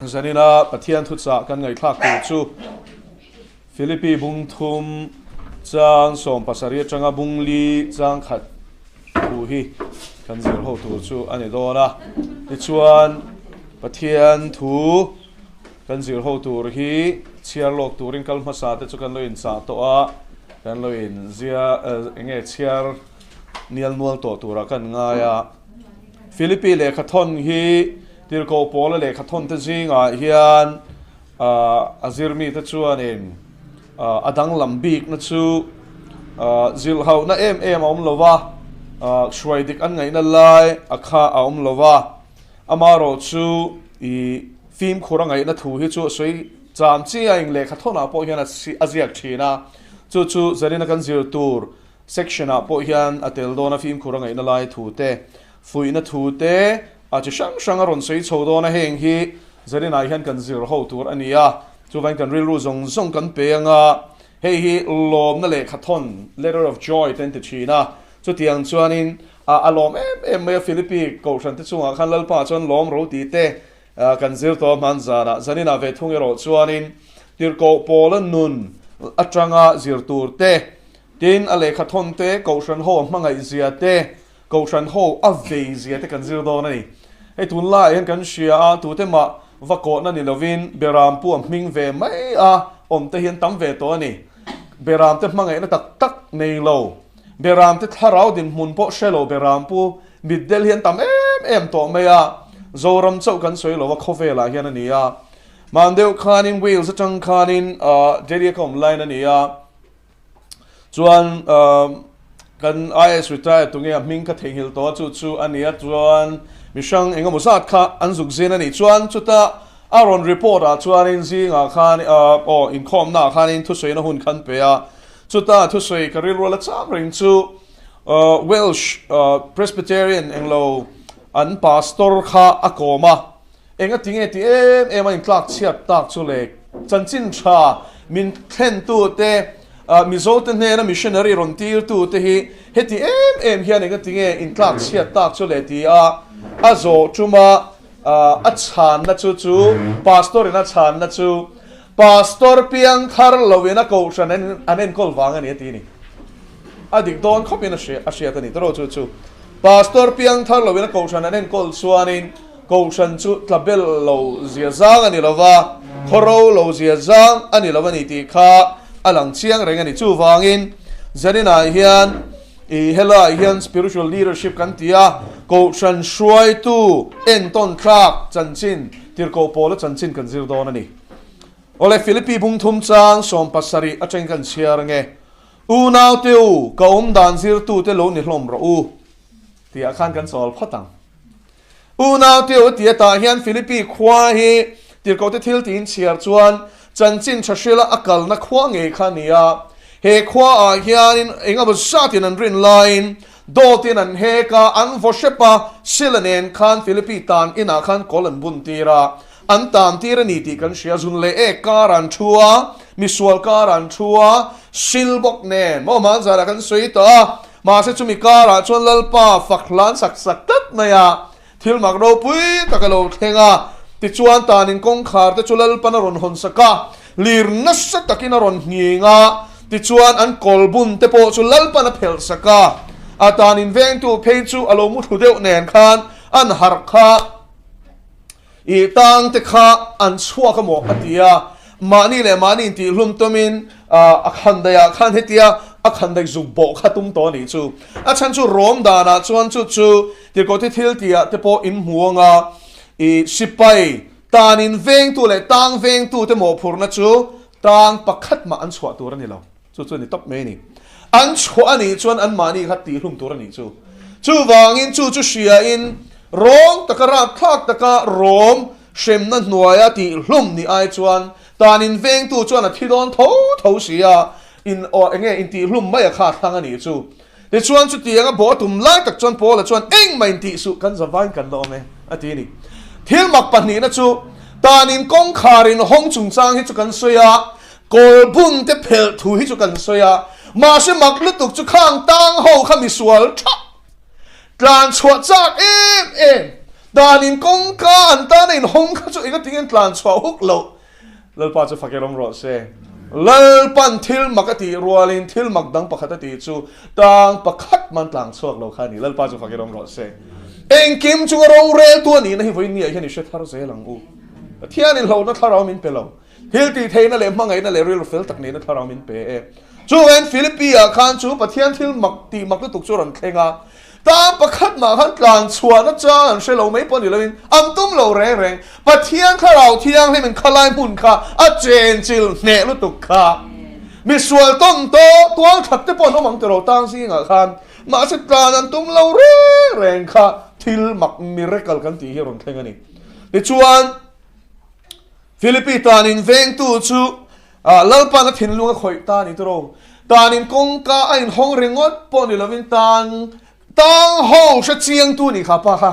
Zanina Pathian thuchah kan ngaihthlak tur chu Philippi bung thum chang 70 atanga bung li chang khat thu hi kan zir ho tur chu a ni dawn a. Tichuan Pathian thu kan zir ho tur hi chhiar lawk turin kal hmasa te chu kan lo inchah tawh a, kan lo inzia enge chhiar nial nual tawh turah kan ngai a. Philippi lehkhathawn hi Tirhkoh Paula lehkhathawnte zingah hian a zirmite chuanin a danglam bikna chu zilhauhna em em a awm lo va, hruai dik an ngaihna lai a kha a awm lo va. Amaherawh chu i fimkhur a ngaihna thu hi chu a sawi cham chiah eng lehkhathawnah pawh hian a ziak thin a, chu chu Zarina kan zir tur Section ah pawh hian a tel dawn a fimkhur a ngaihna lai thu te, fuihna thu te, a chi hrang hrang a rawn sawi chho dawn a, heng hi Zarina hian kan zir ho tur a ni a, chuvain kan rilru zawng zawng kan pe ang a, hei hi lawmna lehkhathawn, letter of joy, te an ti thin a, chutiang chuanin a a lawm em em mai a, Philippi kohhran te chungah khan Lalpa chuan lawm ro tih te kan zir tawh a hman zanah, Zaninah ve thung erawh chuanin Tirhkoh Pawla nun atanga zir tur te, Tin, a lehkha thawn te, Kohhran ho a hmangaih zia te, Kohhran ho a vei zia te kan zir dawn a ni. Hei tunlaiah hian kan hria a, tute mah va kawhna ni lovin Beram pu a hming ve mai a, awm te hi an tam ve tawh a ni. Beram te hmangaihna tak tak nei lo, Beram te thlarau dinhmun pawh hre lo Beram pu mitdel hi an tam em em tawh mai a, Zoram chauh kan sawi lo a, khawvelah hian a ni a. Hman deuh khanin Wales atang khanin Delhi a ka awm line a ni a. Chuan kan IS retired tunge a hming ka theihnghilh tawh a chu chu a nia chuan mi hrang eng emaw zat kha an zuk zin a nih chuan chuta a rawn report ah chuanin zingah khan aw inkhawmna ah khanin thusawiina hun khan pe a chuta thusawi ka rilru la cham reng chu Welsh Presbyterian englo an pastor kha a kawm a. Enga ti nge ti em em a intlak chhiat tak chu le? Chanchin tha min thlentu te, Mizo te hnena missionary rawn tirtu te hi heti em em hian enga ti nge intlak chhiat tak chu le ti a a zawh tum a, a chhanna chu chu Pastor in a chhanna chu Pastor piang thar lo in a kohhran an enkawl vang a ni a ti ni. A dik dawn khawp in a hriat a ni tawrh chu chu Pastor piang thar lo in a kohhran an enkawl chuanin Kohhran chu tla bel lo zia zang a ni lo va, khawro lo zia zang a ni lo a ni tih kha a lang chiang reng a ni. Chuvangin Zaninah hian i helaiah hian spiritual leadership kan ti a, Kohhran hruaitu entawn thlak chanchin, tirhkoh pawla chanchin kan zir dawn a ni. Awle, Philippi bung thum chang 70 atangin kan chhiar ange. Unaute u, ka awmdan zirtute lo ni hlawm rawh u tihah khan kan chawl phawt ang. Unau teu ti atah hian Philippi khua hi tirhkohte thil tiin chhiar chuan chanchin tha hrila a kalna khua ngei kha a ni a. He khua ah hianin eng emaw zatin an rin laiin dawtin an hek a, an vaw hrep a, Sila nen khan Philippi tan inah khan kawl an bun tir a, an tan tir a ni tih kan hria. Zun leh ek kar an thu a, misual kar an thu a, sil bawk nen maw hmanzarah kan sawi tawh a. Mahse chumi karah chuan Lalpa fak hlan sak sak tlat mai a, thil mak ropui tak a lo thleng a. Tichuan tanin kawngkhar te chu Lalpan a rawn hawn sak a, lir nasa takin a rawn nghing a, tichuan an kawl bun te pawh chu Lalpan a phelh sak a. A tanin vengtu phei chu a lo mu thlu deuh nen khan an harh kha. I tang te kha an chhuak a maw? a ti a. Mahni leh mahni intihhlum tumin a khandaiah khan hetia a khandaih zuk bawh kha tum tawh a nih chu. A chhan chu Rom danah chuan chu chu tirhkoh te thil tihah te pawh in hmu ang a, i sipai tanin vengtu leh tang vengtu te mawhphurhna chu tang pakhat mah an chhuah tur a ni lo. Chu chu a ni tawp mai a ni. An chhuah a nih chuan anmahni kha tihhlum tur a nih chu. Chuvangin chu chu hriain rawng taka rakthlak taka rawm hremna hnuaia tihhlum nih ai chuan tanin vengtu chuan a thi dawn tho tho si a, in aw enge intihhlum mai a kha thlang a nih chu. Tichuan chutiang a bawh a tum lai tak chuan Paula chuan engmah intih suh kan zavain kan la awm e a ti a ni. Thil mak pahnihna chu tanin kawngkhar in hawng chungchang hi chu kan sawi a, Kawl bun te phelh thu hi chu kan sawi a, mahse mak lutuk chu khang tang ho kha misual tha tlan chhuah chak em em. Dan in kawngka an tan a inhawng kha chu enga tingin tlan chhuah huk loh. Lalpa chu fak erawm rawh se. Lalpan thil mak a tih rualin thil mak dang pakhat a tih chu tang pakhat man tlang chhuak lo kha a ni. Lalpa chu fak erawm rawh se. Engkim chunga roreltu a nihna hi vawiin hian i hre thar zel ang u. Pathianin hlauhna thlarau min pe lo. Thil tih theihna leh hmangaihna leh rilru fel tak nihna thlarau min pe e. Chuvangin Philippi-ah khan chu Pathian thil mak tih mak lutuk chu a rawn thleng a. Tang pakhat mah khan tlan chhuahna chang an hre lo mai pawh ni loin an tum lo reng reng. Pathian Thlarau Thianghlimin khalai hmun kha a chenchil hneh lutuk kha. Misual tawn tawh tual that te pawh an awm ang tiraw tang zingah khan. Mahse tlan an tum lo reng reng kha thil mak miracle kan tih hi a rawn thleng a ni. Tichuan Philippi tanin vengtu chu Lalpa'n a thinlung a khawih ta a ni tiraw? Tanin kawngka a inhawng ringawt pawh ni lovin tang tang ho hre chiangtu nih kha pa kha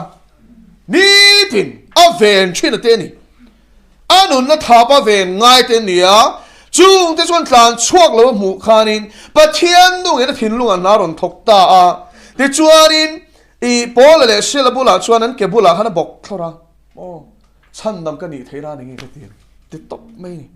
nitin a ven thin a te a ni. A nunna thap a ven ngai te a ni a, chungte chuan tlan chhuak lo a hmuh khanin Pathian nungin a thinlung a hna rawn thawk ta a. Tichuanin i Paula leh Sela bulah chuan an ke bulah khan a bawk thlawr a. Aw, chhandam ka nih theih nan enge ka ti ang? Ti tawp mai a ni.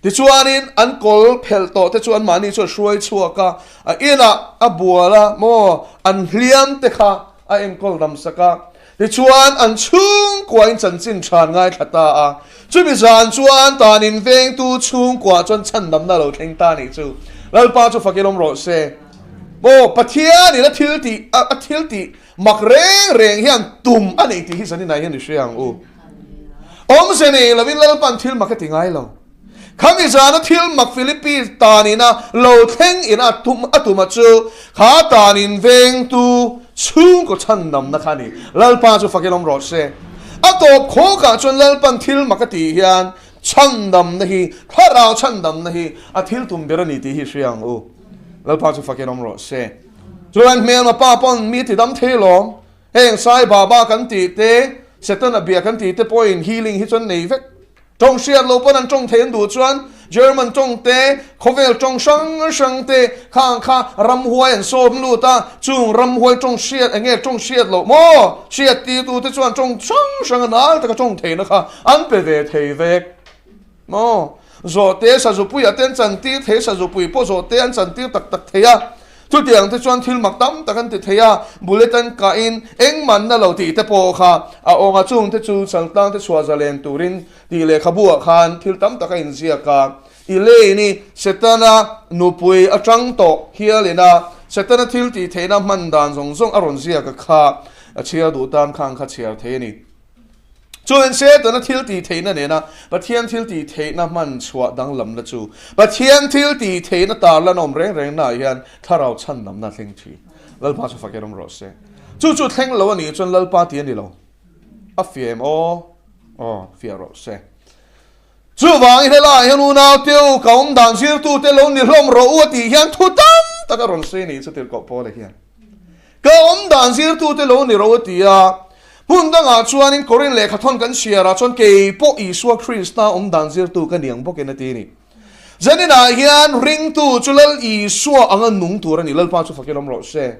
Tichuanin an kawl phelh tawh te chu anmahni chuan hruai chhuak a, a inah a bual a, maw an hliam te kha a enkawl dam sak a. Tichuan an chhungkuain chanchin than ngaithla ta a. Chumi zan chuan tanin vengtu chhungkua chuan chhandamna a lo thleng ta a nih chu. Lalpa chu fakin awm rawh se. Maw Pathianin a thil tih a thil tih Mak reng reng hian tum a nei tih hi zaninah hian i hria ang u. Awmze nei lovin Lalpan thil mak a ti ngai lo. Khami zana thil mak Philippi tanina lo thleng ina a tum a tuma chu kha tanin vengtu chhungkaw chhandamna kha a ni. Lalpa chu fakin awm rawh se. A tawp khawkah chuan Lalpan thil mak a tih hian chhandamna hi, thlarau chhandamna hi a thil tum ber a ni tih hi i hria ang u. Lalpa chu fakin awm rawh se. Chuan hmelma pa pawn mi ti dam thei lawm. Heng Sai Baba kan tih te, Setana bia kan tih te pawhin healing hi chuan nei vek. Tawng hriat lo pawn an tawng thei an duh chuan German tawng te, khawvel tawng hrang hrang te khang kha ramhuai an sawm lut a, chung ramhuai tawng hriat eng nge tawng hriat loh maw? Hriat tirtu te chuan tawng hrang hrang a nal taka tawng theihna kha an pe ve thei vek. Maw? Zawhte sazupuiah te an chantir thei, sazupui pawh zawhte an chantir tak tak thei a. Chutiang te chuan thil mak tam tak an ti thei a, bullet an kahin engman na lo tih te pawh kha a awng a, chung te chu chaltlang te chhuah zalen turin tih lehkhabu ah khan thil tam tak a inziak a. Elaine i Setana nupui atang tawh hialin a Setana thil tih theihna hman dan zawng zawng a rawn ziak a kha a chhiar duh tan khan kha chhiar thei a ni. Chuan Setana thil tih theihna nena Pathian thil tih theihna hman chhuah danglamna chu Pathian thil tih theihna tarlan awm reng reng naah hian thlarau chhandamna a thleng thin. Lalpa chu fak erawm rawh se. Chu chu thleng lo a nih chuan Lalpa tih a ni lo. A fiah em aw? Aw, fiah rawh se. Chuvangin helaiah hian unau teu ka awm dan zirtute lo ni hlawm rawh u a tih hian thu tam tak a rawn sawi a nih chu tirhkoh Paula hian. Ka awm dan zirtute lo ni rawh u a ti a. Hmun dangah chuanin Korin lehkhathawn kan chhiarah chuan kei pawh Isua Krista awm dan zirtu ka ni ang bawkin a ti a ni. Zaninah hian ringtu chu Lal Isua anga nung tur a ni. Lalpa chu fakin awm rawh se.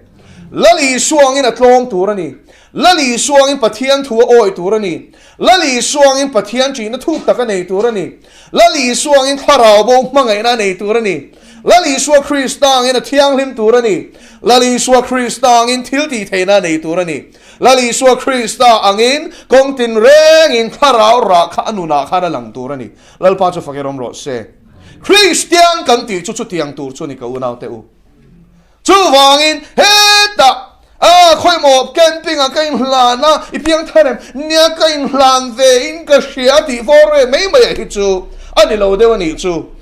Lal Isua angin a tlawm tur a ni. Lal Isua angin Pathian thu a awi tur a ni. Lal Isua angin Pathian ṭihna thuk tak a nei tur a ni. Lal Isua angin thlarau bo hmangaihna a nei tur a ni. Lal Isua Krista angin a thianghlim tur a ni. Lal Isua Krista angin thil tih theihna a nei tur a ni. Lal Isua Krista angin kawng tinrengin thlarau rah kha a nunah khan a lang tur a ni. Lalpa chu fak erawm rawh se. Kristian kan tih chu chutiang tur chu a ni ka unaute u. Chuvangin hetah a khawimaw camping ah ka inhlan a, i piang thar em? Nia ka inhlan ve in ka hria tih vawr ve mai mai ah hi chu a ni lo deuh a nih chu.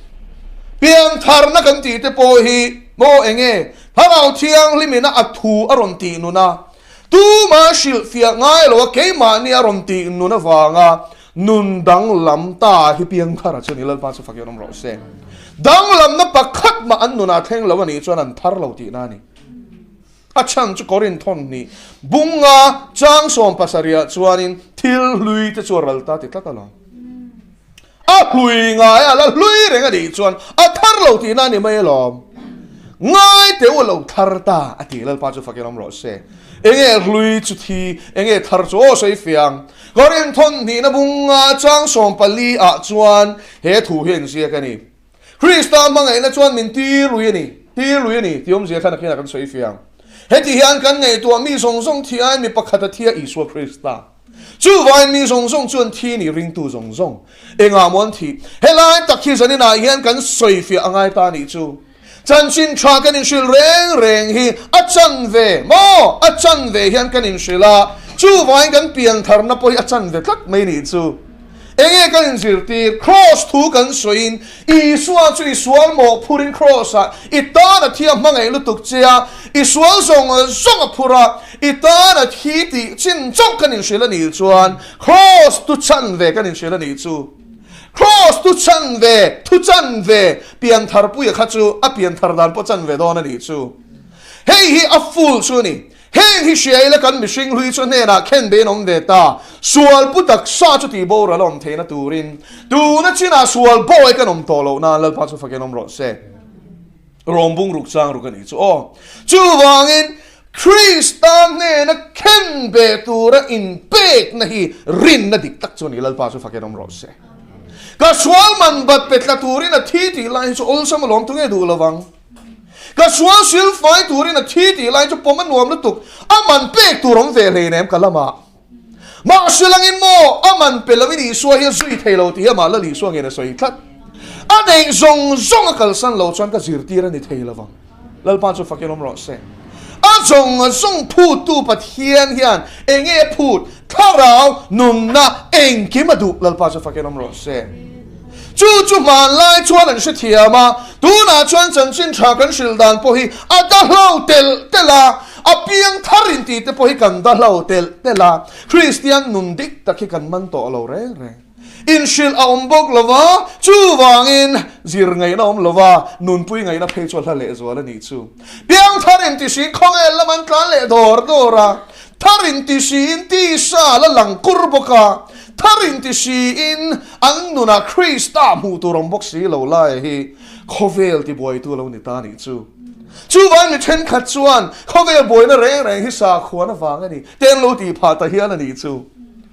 Piang tharna kan tih te pawh hi maw enge Thlarau Thianghlim ina a thu a rawn tih nun a, tuma hrilhfiah ngai lo a keimahni a rawn tih nun avanga Nun danglam ta hi piangthar a chu ni Lalpa chu fakin awm rawh se. Danglamna pakhat mah an nunah thleng lo a nih chuan an thar lo tihna a ni. A chhan chu Korinthawn hnih bunga chang 70ah chuanin thil hlui te chu a ral ta ti tlat alawm. A hlui ngai a la hlui reng a nih chuan a thar lo tihna a ni mai alawm. Ngai teh u a lo thar ta a ti. Lalpa chu fakin awm rawh se. Enge hlui chu thi, enge thar chu aw sawi fiang. Korinth thawnhnihna bunga chang 14 ah chuan he thu hi a inziak a ni. Krista hmangaihna chuan min tir lui a ni, tir lui a ni tih awmzia khan a kinah kan sawi fiang. Heti hian kan ngaihtuah mi zawng zawng thi aiin mi pakhat a thi a, Isua Krista. Chuvain mi zawng zawng chuan thi nih ringtu zawng zawng engah maw an thih? Helai tak hi zaninah hian kan sawi fiah a ngai ta nih chu. Chanchin tha kan inhrilh reng reng hi a chanve maw? A chanve hian kan inhrilh a, chuvain kan piantharna pawh hi a chanve tlat mai nih chu. Enge kan inzirtir? Kraws thu kan sawiin Isua chu i sual mawhphurin kraws-ah i tan a thi a hmangaih lutuk che a, i sual zawng zawng a phur a, i tan a thi tih chin chauh kan inhrilh a nih chuan kraws tu chanve kan inhrilh a nih chu. Kraws tu chanve, thu chanve, piantharpuia kha chu a pianthar dan pawh chanve dawn a nih chu. Hei hi a full chu a ni. Heng hi hria ila kan mihring hlui chu hnenah khen bein awm ve ta. Sual pu taksa chu tih boral a awm theihna turin tuna chinah sual bawi kan awm tawh loh nan Lalpa chu fakin awm rawh se. Rawm bung ruk chang ruk a nih chu aw. Chuvangin Krista hnena khen be tura inpekna hi rinna dik tak chu a ni. Lalpa chu fakin awm rawh se. Ka sual man bat pe tla turin a thi tih lai hi chu awlsam alawm tunge duh lovang. Ka sual sil fai turin a thi tih lai chu pawm a nuam lutuk, a man pek tur awm ve hleinem ka lamah. Mahse langin maw a man pe loin Isua hi a zui thei lo tih hi amah Lal Isua ngei a sawi tlat. A neih zawng zawng a kalsan lo chuan ka zirtir a ni thei lovang. Lalpa chu fakin awm rawh se. A zawng zawng phuttu Pathian hian enge a phut? Thlarau nunna engkim a duh. Lalpa chu fakin awm rawh se. Chu chu hmanlai chuan an hrethiam a, tunah chuan chanchin tha kan hrilh dan pawh hi a dahlo telh telh a, a piang thar in tih te pawh hi kan dahlo telh telh a, Kristian nun dik tak hi kan man tawh lo reng reng. Inhrilh a awm bawk lo va, chuvangin zir ngaihna awm lo va, nunpui ngaihna phei chu a hla lehzual a nih chu. Piang thar in ti hrin khawvel lam an tlan leh dawr dawr a, Thar inti siin tisa la lang kur bawk a, thar inti siin an nunah Krista hmuh tur awm bawk si lo lai hi khawvel tibuaitu lo ni ta nih chu. Chuvang mi thenkhat chuan khawvel buaina reng reng hi sakhuan avang a ni te an lo tih phah ta hial a nih chu.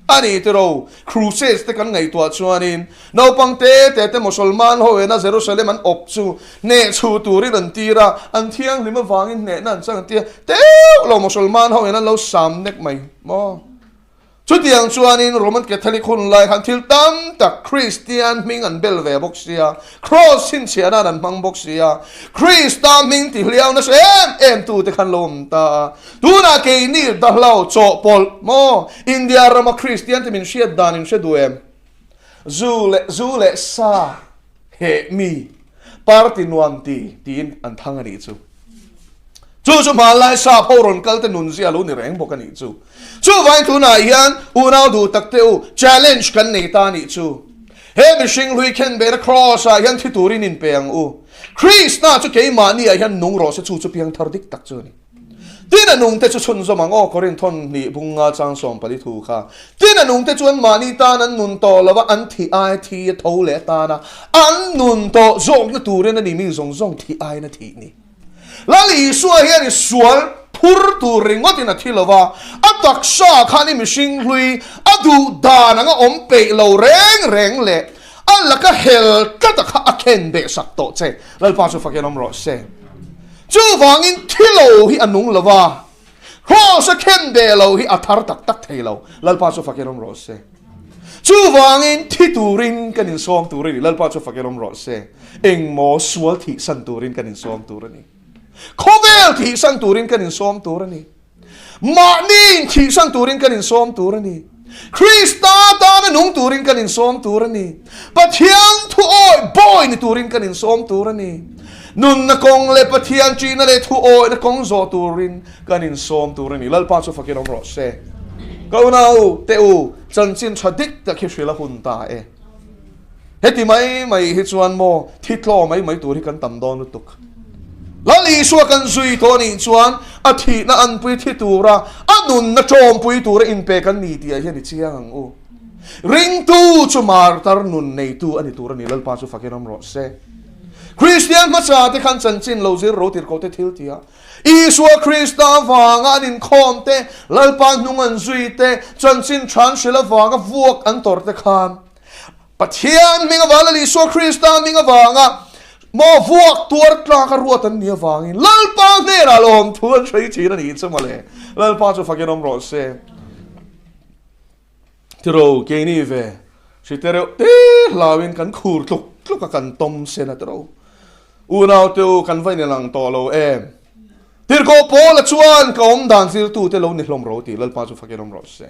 A ni tiro, Crusades te kan ngaihtuah chuanin Naupang te te te Mosolman ho ena Jerusalem an awp chu hneh chhu turin an tir a, an thianghlim avangin hnehna an chang an ti a, teuh lo Mosolman ho in an lo sam nek mai maw? Chutiang chuanin Roman Catholic hun lai khan thil tam tak Kristian hming an bel ve bawk sia, Cross chhinchhiah nan an hmang bawk sia, Krista hming ti hliau nasa em em tu te khan lo awm ta a, tunah keini dahlo chawhpawlh maw? India rama Kristian te min hriat dan in hre duh em? Zu leh zu leh sa heh mi party nuam ti tiin an thang a nih chu. Chu chu hmanlai sap ho rawn kal te nun zia lo ni reng bawk a nih chu. Chuvain tunah hian unau duh tak te u challenge kan nei ta a nih chu. He mihring hlui khenbehna cross ah hian thi turin inpe ang u. Krista chu keimahni ah hian nung rawh se chu chu piangthar dik tak chu a ni. Tin a nungte chu chhunzawm ang aw, Korinth thawn hnih bunga chang 14 thu kha. Tin a nungte chu anmahni tan an nun tawh lo va, an thih ai thi a tho leh atana an nun tawh zawkna turin a ni mi zawng zawng thih aiin a thih ni. Lal Isua hian i sual phur tur ringawtin a thi lo va, a taksa khan i mihring hlui a duh dan anga awm peih lo reng reng leh a laka hel tlata kha a khen beh sak tawh che. Lalpa chu fakin awm rawh se. Chuvangin thi lo hi a nung lo va, Kraws a khen beh lo hi a thar tak tak thei lo. Lalpa chu fakin awm rawh se. Chuvangin thi turin kan insawm tur a ni. Lalpa chu fakin awm rawh se. Engmaw sual thihsan turin kan insawm tur a ni. Khawvel thihsan turin kan insawm tur a ni. Mahni inthihsan turin kan insawm tur a ni. Krista tana nung turin kan insawm tur a ni. Pathian thu awi bawi ni turin kan insawm tur a ni. Nunna kawng leh Pathian ṭihna leh thu awihna kawng zawh turin kan insawm tur a ni. Lalpa chu fakin awm rawh se. Ka unau te u, chanchin ṭha dik tak hi hrilh a hun ta e. Heti mai mai hi chuan maw thi tlaw mai mai tur hi kan tam dawn lutuk. Lal Isua kan zui tawh anih chuan a thihna anpui thi tura a nunna tawmpui tura inpe kan ni tih ah hian i chiang ang u. Ringtu chu martar nun neitu a ni tur a ni. Lalpa chu fakin awm rawh se. Kristian hmasa te khan chanchin lo zir ro tir ko te thil ti a. Isua Krista avanga an inkhawm te, Lalpa hnung an zui te, chanchin tha an hrilh avanga vuak an tawrh te khan Pathian hming avanga Lal Isua Krista hming avanga maw vuak tuar tlak a ruat an nih avangin Lalpa hnenah lawmthu an hrei thin a nih chu mawle. Lalpa chu fakin awm rawh se. Tiro keini ve hrite reuh te hlauin kan khur tluk tluk a kan tawm sen a tiro. Unau te u kan va inlang tawh lo em? Tirhkoh Paula chuan ka awm dan zirtute lo ni hlawm ro tih Lalpa chu fakin awm rawh se.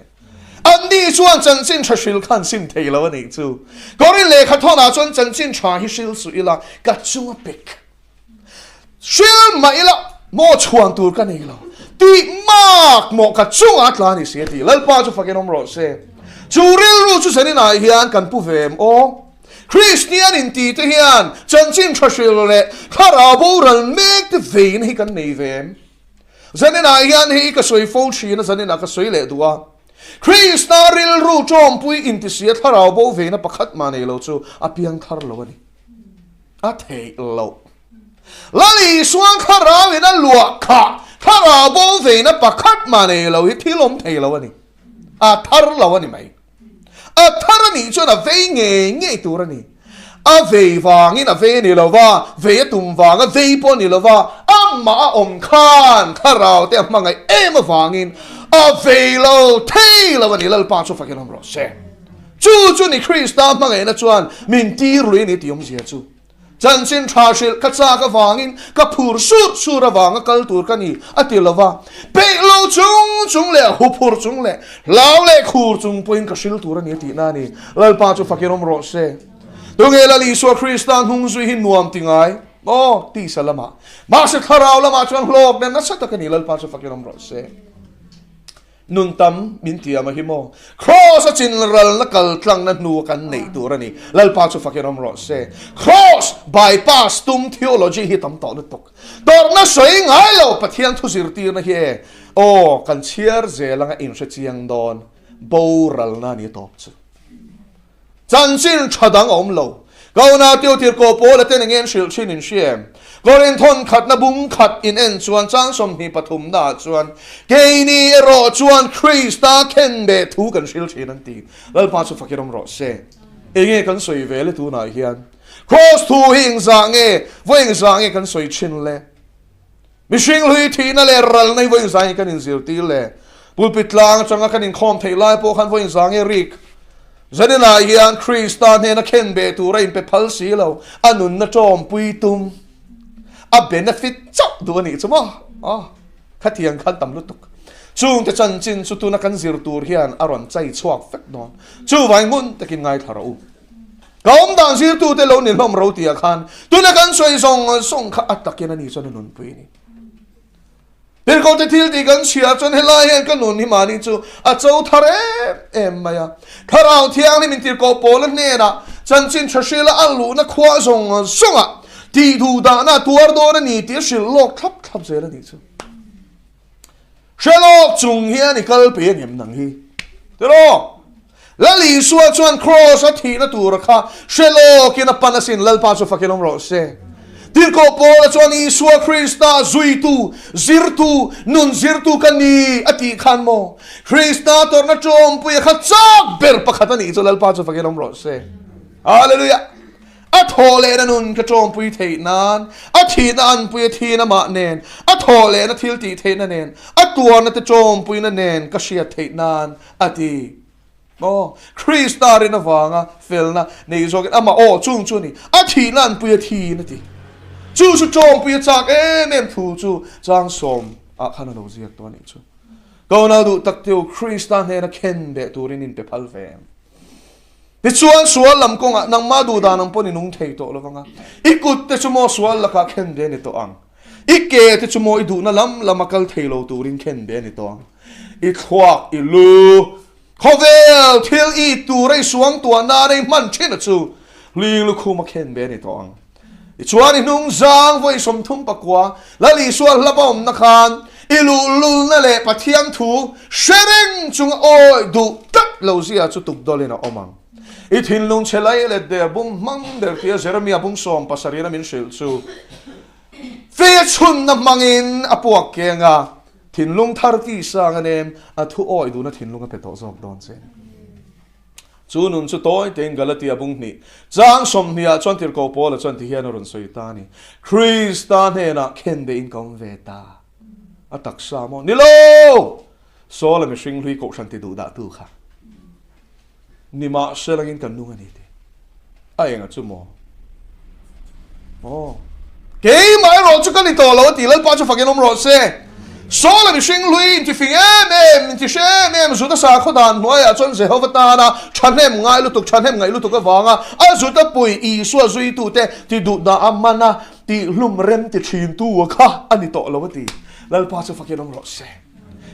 Anni chuan chanchin tha hril kha an sim thei lo a nih chu. Korin lehkha thawnah chuan chanchin tha hi hril suh ila ka chunga pek. Hril mah ila maw chhuan tur ka nei lo. Tih mak maw ka chungah a tla ni si a ti. Lalpa chu fakin awm rawh se. Chu rilru chu zaninah hian kan pu ve em aw? Kristian inti te hian chanchin tha hril leh thlarau boral mek te veina hi kan nei ve em? Zaninah hian hei ka sawi fo thin a, zaninah ka sawi leh duh a. Krista rilru tawmpui intisia thlarau bo veina pakhat mah nei lo chu a piang thar lo a ni. A theih loh. Lal Isuan thlarau in a luah khah thlarau bo veina pakhat mah nei lo hi thil awm thei lo a ni. A thar lo a ni mai. A thar a nih chuan a vei ngei ngei tur a ni. A vei vangin a vei a ni lo va, vei a tum vang a vei pawh a ni lo va, amah a awm khan thlarau te a hmangaih em avangin a vei lo thei lo a ni. Lalpa chu fakin awm rawh se. Chu chu ni Krista hmangaihna chuan min tir lui a ni tih awmzia chu. Chanchin tha hrilh ka chak avangin ka phur sur sur avanga kal tur ka ni a ti lo va, peih lo chung chung leh huphur chung leh hlau leh khur chung pawhin ka hril tur a ni a tihna a ni. Lalpa chu fakin awm rawh se. Tunge Lal Isua Krista hnung zui hi nuam ti ngai? Aw, tisa lamah. Mahse thlarau lamah chuan hlawk nen nasa tak a ni. Lalpa chu fakin awm rawh se. Nun tam min tiam a hi maw? Kraws a chin ralna kal tlangna hnu a kan neih tur a ni. Lalpa chu fakin awm rawh se. Kraws bypass tum theology hi tam tawh lutuk. Tawrhna sawi ngai lo Pathian thu zirtirna hi e aw kan chhiar zel anga inhre chiang dawn boralna a ni tawp chu. Chanchin tha dang a awm lo. Kauna tiu tirhkoh Paula ten enge an hrilh thin in hria em? Korin thawn khatna bung khat in en chuan chang 23 na ah chuan, Keini erawh chuan Krista khen beh thu kan hrilh thin an ti. Lalpa chu fakir awm rawh se. Enge kan sawi ve le tunah hian? Kraws thu hi engzah nge, vawi engzah nge kan sawi thin le? Mihring hlui thihna leh ralna hi vawiin zang hi kan inzirtir le. Pulpit tlang atanga kan inkhawm theih lai pawh khan vawiin zang hi rik. Zaninah hian Krista hnena khen beh tura inpe phal si lo, a nunna tawmpui tum, a benefit chauh duh a nih chu maw? Aw, khatiang khan tam lutuk. Chungte chanchin chu tuna kan zir tur hian a rawn chai chhuak vek dawn. Chuvangin ngun takin ngaithla rawh u. Ka awm dan zirtute lo ni hlawm ro tih ah khan tuna kan sawi zawng zawng kha a takin a ni chuan a nunpui a ni. Tirhkohte thil tih kan chhiah chuan helai hian ka nun hi mahni chu a cho thar em em mai a. Thlarau Thianghlim in tirhkoh Paula hnenah chanchin tha hrila a luhna khua zawng zawngah tih duh dahna a tuar dawn a ni tih a hrilh lawk thlap thlap zel a nih chu. Hre lawk chung hian i kal pe angem nang hi? Tiraw? Lal Isua chuan Kraws a thihna tura kha hre lawkin a pan asin, Lalpa chu fakin awm rawh se. Tirhkoh Paula chuan Isua Krista zuitu, zirtu, nun zirtu ka ni a tih khan maw? Krista tawrhna tawmpuia kha chak ber pakhat a nih chu Lalpa chu fakin awm rawh se. Hallelujah! A thawh lehna nun ka tawmpui theih nan, a thihna anpui a thihna mah nen, a thawh lehna thil tih theihna nen, a tuarna te tawmpuina nen ka hriat theih nan a ti. Aw, Krista rin avanga felna nei zawkin amah aw chung chu a ni, a thihna anpui a thin a ti. Chu chu tawmpui a chak em em thu chu chang sawm ah khan a lo ziak tawh a nih chu. Kawnal duh tak teu Krista hnena khen beh turin in pe phal ve em? Tichuan sual lam kawngah nangmah duh dan ang pawh ni nung thei tawh lo vang a, i kut te chu maw sual lakah khen ve a ni tawh ang, i ke te chu maw i duhna lam lama kal thei lo turin khen ve a ni tawh ang, i thluak, i lu, khawvel thil i tura i suang tuah nana i hman thin a chu hling lukhum a khen ve a ni tawh ang. Tichuan i hnung zang vawi 39 Lal Isua hlap a awmna khan i luhlulna leh Pathian thu hre reng chunga awi duh tlat lo zia chu tukdawlin a awm ang. I thinlung chhe lai let der bum hmang der tia Jeremia bung 70 in a min hrilh chu fe chhunna hmangin a puak keng a, thinlung thar ti sang a nem, a thu awi duhna thinlung a pe tawh zawk dawn che. Chu nun chu tawi tein Galatia bung hnih chang 20 ah chuan Tirhkoh Paula chuan ti hian a rawn sawi ta a ni, Krista hnenah khen beihin ka awm ve ta. A taksa maw? Ni lo! Saula mihring hlui kohhran ti duh dah tu kha. Nimahselangin kan nung a ni tih. A enga chu maw? Aw. Keimah erawh chu ka ni tawh lo a ti, Lalpa chu fakin awm rawh se. Saula mihring hlui intifing em em, intihre em em Juda sakhaw dan hnuaiah chuan Jehova tana thahnem ngai lutuk, thahnem ngaih lutuk avanga a Juda pui Isua zuitute ti duh dah a man a, tih hlum rem ti thintu a kha a ni tawh lo a ti. Lalpa chu fakin awm rawh se.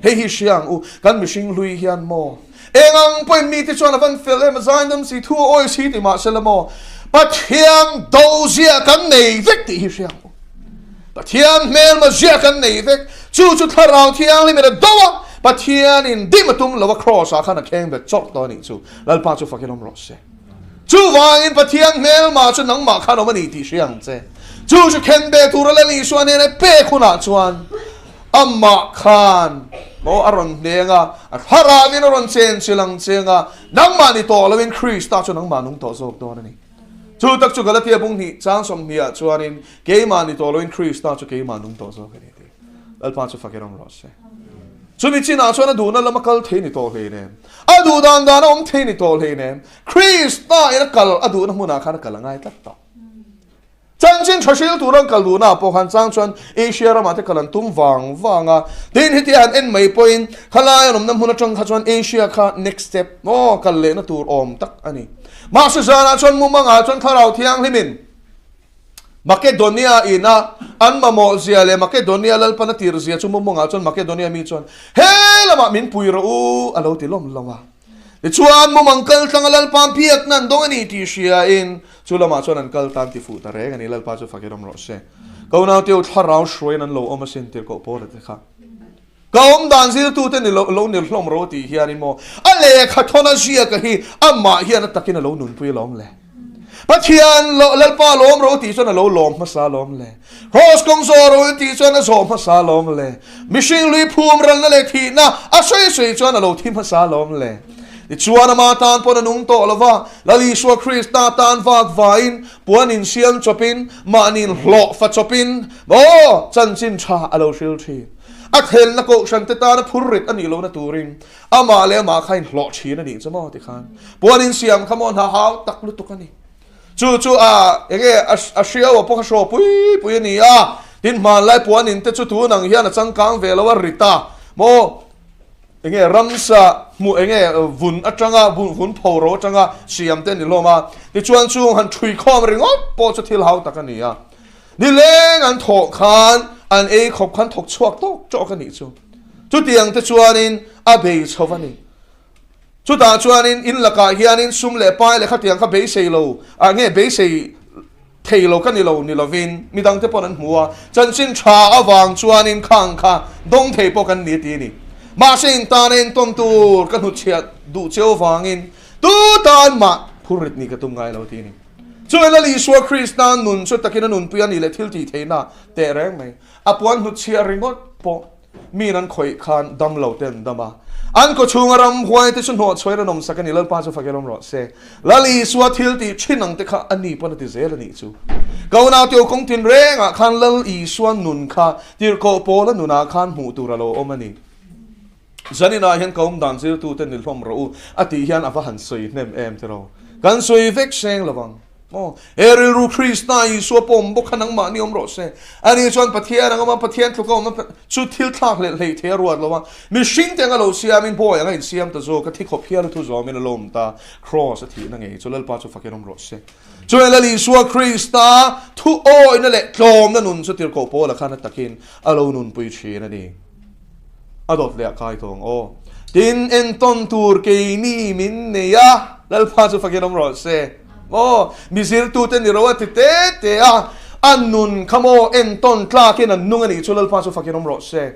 Hei hi hria ang u, kan mihring hlui hian maw? Eng ang pawhin mite chuan a van fel em, a zaidam si, thu a awi si ti mahsela maw? Pathian do zia kan nei vek tih hi hria ang u. Pathian hmelma zia kan nei vek, chu chu Thlarau Thianghlim in a do a, Pathianin dim a tum lo a Kraws ah khan a kheng bet chawrh tawh a nih chu. Lalpa chu fakin awm rawh se. Chuvangin Pathian hmelma chu nangmah khan awm a ni tih hria ang che. Chu chu khen be tur a Lal Isua hnena pek hunah chuan amah khan maw a rawn hneng a, a thlarauin a rawn chen chil ang che anga nangmah ni tawh loin Krista chu nangmah nung tawh zawk dawn a ni. Chu tak chu Galatia bung hnih chang 20 ah chuanin keimah ni tawh loin Krista chu keimah nung tawh zawk a ni tih Lalpa chu fakin awm rawh se. Chumi chinah chuan a duhna lama kal thei ni tawh hlei nen, a duh dan dana awm thei ni tawh hlei nen, Krista in a kal a duhna hmunah khan a kal a ngai tlat tawh. Chanchin tha hril tura an kal duhna ah pawh khan chang chuan Asia ramah te kal an tum vang vang a, tin heti han en mai pawhin khalai an awmna hmun atang kha chuan Asia kha next step maw kal lehna tur awm tak a ni. Mahse zanah chuan mumangah chuan Thlarau Thianghlimin Makedonia ina an mamawh zia leh Makedonia Lalpan a tir zia chu mumawngah chuan Makedonia mi chuan, He lamah min pui rawh u, a lo ti lawm lawm a. Tichuan, mumang kal tlanga Lalpa biakna an dawng a ni tih hriain chu lamah chuan an kal tan ti fuh ta reng a ni. Lalpa chu fakin awm rawh se. Ka unauteu thlarau hruaiin an lo awm asin tirhkoh Paula te kha. Ka awm dan zirtute ni lo lo nir hlawm ro tih hianin maw a lehkha thawn a ziaka hi amah hian a takin a lo nunpui alawm le. Pathian lo Lalpa lawm ro tih chuan a lo lawm hmasa alawm le. Kraws kawng zawh ro tih chuan a zawh hmasa alawm le. Mihring lui phum ralna leh thihna a sawi sawi chuan a lo thi hmasa alawm le. Tichuan ama tan pawn a nung tawh lova, Lal Isua Krista tan vak vaiin, puan insiam chawpin, mahniin hlawh fa chawpin, maw chanchin tha a lo hril thin. A thelna kohhran te tana phur rit a nih lohna turin amah leh amah kha inhlawh thin a nih chu maw tikhan puan insiam kha maw hna hau tak lutuk a ni. Chu chu a enge a hriau a pawh kha hraw pui pui a ni a, tin hmanlai puan in te chu tun ang hian a changkang ve lo a rit a maw enge ramsa hmuh enge vun atanga vun pho ro atanga siam te a ni hlawm a, tichuan chung han thui khawm ringawt pawh chu thil hau tak a ni a. Nileng an thawh khan an ei khawp khan thawk chhuak tawk tawk a nih chu. Chutiang te chuanin a bei chho a ni. Chutah chuanin in lakah hianin sum leh pai leh khatiang kha beisei lo, ah nge beisei thei lo ka ni lo ni lovin midang te pawn an hmu a, chanchin tha avang chuanin khang kha dawng thei pawh kan ni a ti a ni. Mahse in tana entawn tur ka hnutchhiah duh cheu vangin tu tan mah phurrit ni ka tum ngai lo a ti a ni. Chuan Lal Isua Krista nun chu takin a nunpui a nih leh thil tih theihna teh reng mai. A puan hnutchhiah ringawt pawh miin an khawih khan dam lo te an dam a. An kawchhunga ramhuai te chu hnawhchhuain an awmsak a ni. Lalpa chu fak elawm rawh se. Lal Isua thil tih thin ang te kha a ni pawn a ti zel a nih chu. Ka unauteu kawng tin rengah khan Lal Isua nun kha tirhkoh pawla nunah khan hmuh tur a lo awm a ni. Zaninah hian ka awm dan zirtute ni hlawm rawh u a tih hian a va han sawi hnem em tiraw? Kan sawi vek seng lo ang. Aw, he rilru Krista Isua pawh awm bawk kha nangmah ni awm rawh se. Ani chuan Pathian ang awm a, Pathian tluk a awm a, chu thil thlak hlelh hlei thei a ruat lo a. Mihring te anga lo siamin bawi anga insiam ta zawk a, thi khawp hial a thu zawmin a lawm ta. Kraws a thihna ngei chu Lalpa chu fakin awm rawh se. Chuan Lal Isua Krista thu awihna leh tlawmna nun chu tirhkoh Paula khan a takin a lo nunpui thin a ni. A dawt leh a kai tawng aw. Tin, entawn tur keini min nei a, Lalpa chu fakin awm rawh se. Aw, mi zirtute ni ro a ti te te a, a nun kha maw entawn tlakin an nung a nih chu Lalpa chu fakin awm rawh se.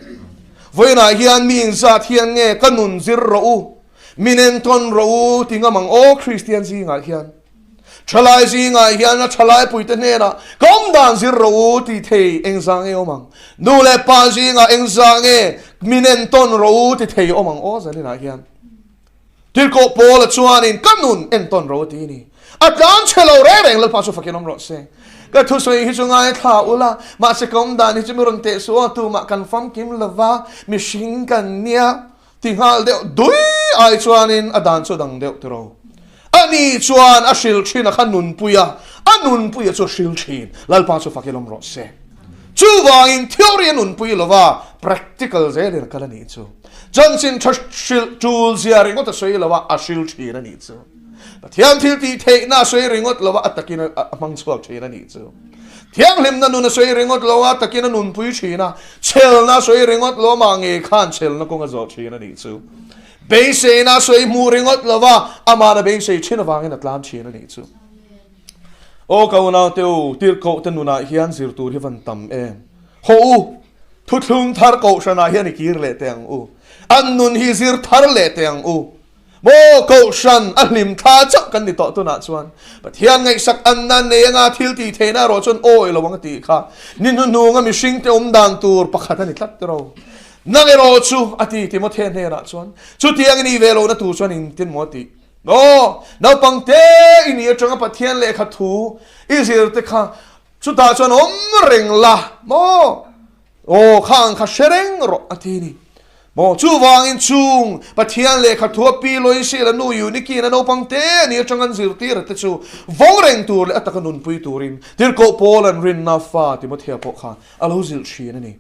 Vawiinah hian mi inzat hian nge ka nun zir rawh u? Min entawn rawh u ti ngam ang aw Kristian zingah hian. Thalai zingah hian a thalai puite hnenah ka awm dan zir rawh u ti thei engzah nge awm ang? Nu leh pa zingah engzah nge min entawn rawh u ti thei awm ang aw zaninah hian. Tirhkoh Paula chuanin ka nun entawn rawh u ti a ni. A tlan chhe lo reng reng Lalpa chu fakin awm rawh se. Ka thusawi hi chu ngaithla ula, mahse ka awm dan hi chu mi rawn teh suh aw, tumah kan famkim lova, mihring kan nia ti nghal deuh dui ai chuanin a dan chu a dang deuh tiraw. Ani chuan a hril thin a kha nunpui a, a nunpui a chu a hril thin. Lalpa chu fakin awm rawh se. Chuvangin theory a nunpui lova, practical zelin a kal a nih chu. Chanchin tha hrilh tul zia ringawt a sawi lo a, a hril thin a nih chu. Pathian thil tih theihna a sawi ringawt lo a, a takin a hmang chhuak thin a nih chu. Thianghlimna nun a sawi ringawt lo a, a takin a nunpui thin a. Chhelna a sawi ringawt lo a, mah ngei khan chhelna kawng a zawh thin a nih chu. Beiseina a sawi hmuh ringawt lo a, amahna beisei thin avangin a tlan thin a nih chu. Aw ka unaute u, tirhkoh te nunah hian zir tur hi van tam em? Haw u, thuthlung thar kohhranah hian i kir leh teh ang u. An nun hi zir thar leh teh ang u. Maw kohhran a hlim thla chauh kan ni tawh tunah chuan Pathian ngaihsak anna nei anga thil tih theihna erawh chuan awi lo ang a tih kha ni hnuhnunga mihringte awm dan tur pakhat a ni tlat tiraw. Nang erawh chu a ti Timothea hnenah chuan chutiang i nih ve lohna tur chuan engtin maw a tih? Aw, naupang te i nih atanga Pathian lehkha thu i zir te kha chutah chuan awm reng la maw? Aw, kha ang kha hre reng rawh a ti a ni. Maw, chuvangin chung Pathian lehkha thu a pi Loisi leh nu Eunike-in a naupang te a nih atanga an zirtir a te chu vawng reng tur leh a taka nunpui turin Tirhkoh Paul an rinna fa Timothea pawh kha a lo zilh thin a ni.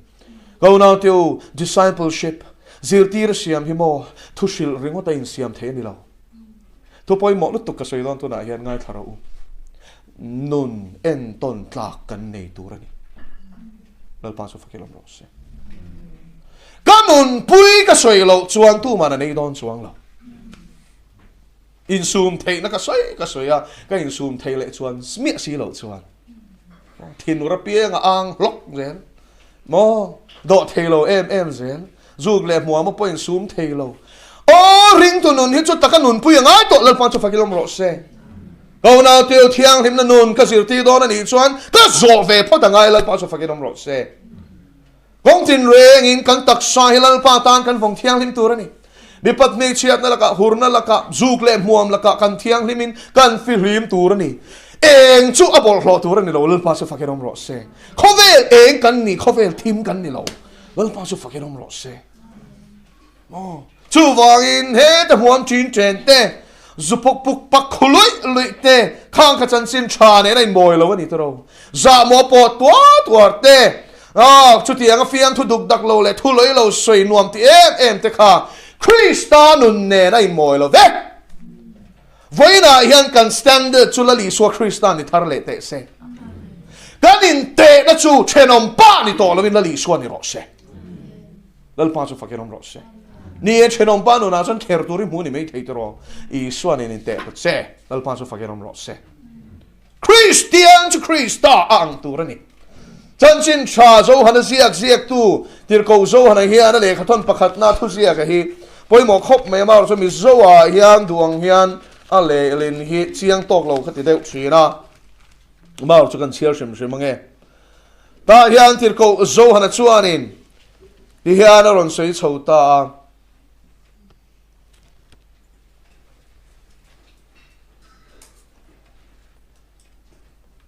Ka unaute u, discipleship, zirtir a siam hi maw thu hrilh ringawt a insiam thei a ni lo. Thu pawimawh lutuk ka sawi dawn tunah hian ngaithla rawh u. Nun entawn tlak kan nei tur a ni. Lalpa chu fakil awm rawh se. Ka nunpui ka sawi loh chuan tuman a nei dawn chuang lo. Insum theihna ka sawi ka sawi a, ka insum thei leh chuan miah si loh chuan thinur apiang a ang hlawk zel. Maw? Dawh thei lo em em zel. Zuk leh hmuam a pawh insum thei lo. Aw, ringtu nun hi chu taka nunpui a ngai tawh Lalpa chu fakil awm rawh se. Ka unau teu thianghlimna nun ka zirtir dawn a nih chuan ka zawh ve phawt a ngai Lalpa chu fakil awm rawh se. Kawng tin rengin kan taksa hi Lalpa tan kan vawng thianghlim tur a ni. Mipat hmeichhiatna lakah, hurna lakah, zuk leh hmuam lakah kan thianghlimin kan fihlim tur a ni. Eng chu a bawlhhlawh tur a ni lo, Lalpa chu fakin awm rawh se. Khawvel eng kan ni, khawvel thim kan ni lo, Lalpa chu fakin awm rawh se. Maw? Chuvangin heta hmuam ṭin ṭen te, zu puk puk pak khu luih luih te, khang kha chanchin ṭha nen a inmawi lo a ni tawh. Zahmawh pawh tuar tuar te, ah, chutiang a fiang thu duk dak lo leh thu lawih lo sawi nuam ti em em te kha Krista nun nen a inmawi lo vek. Vawiinah hian kan standard chu Lal Isua Krista ni thar leh teh se. Kan intehna chu thenawm pa ni tawh lovin Lal Isua ni rawh se. Lalpa chu fakin awm rawh se. Ni e, thenawm pa nunah chuan kher tur i hmu ni mai thei tiraw. Isua nen inteh ta che. Lalpa chu fakin awm rawh se. Kristian chu Krista a ang tur a ni. Chanchin tha Johana ziak ziaktu Tirhkoh Johana hian a lehkhathawn pakhatna thuziaka hi pawimawh khawp mai a, amaherawhchu chu Mizoah hian duh ang hian a lehlin hi chiang tawk lo kha ti deuh thin a, amaherawhchu chu kan chhiar hrim hrim ange. Tah hian Tirhkoh Johana chuanin ti hian a rawn sawi chho ta a.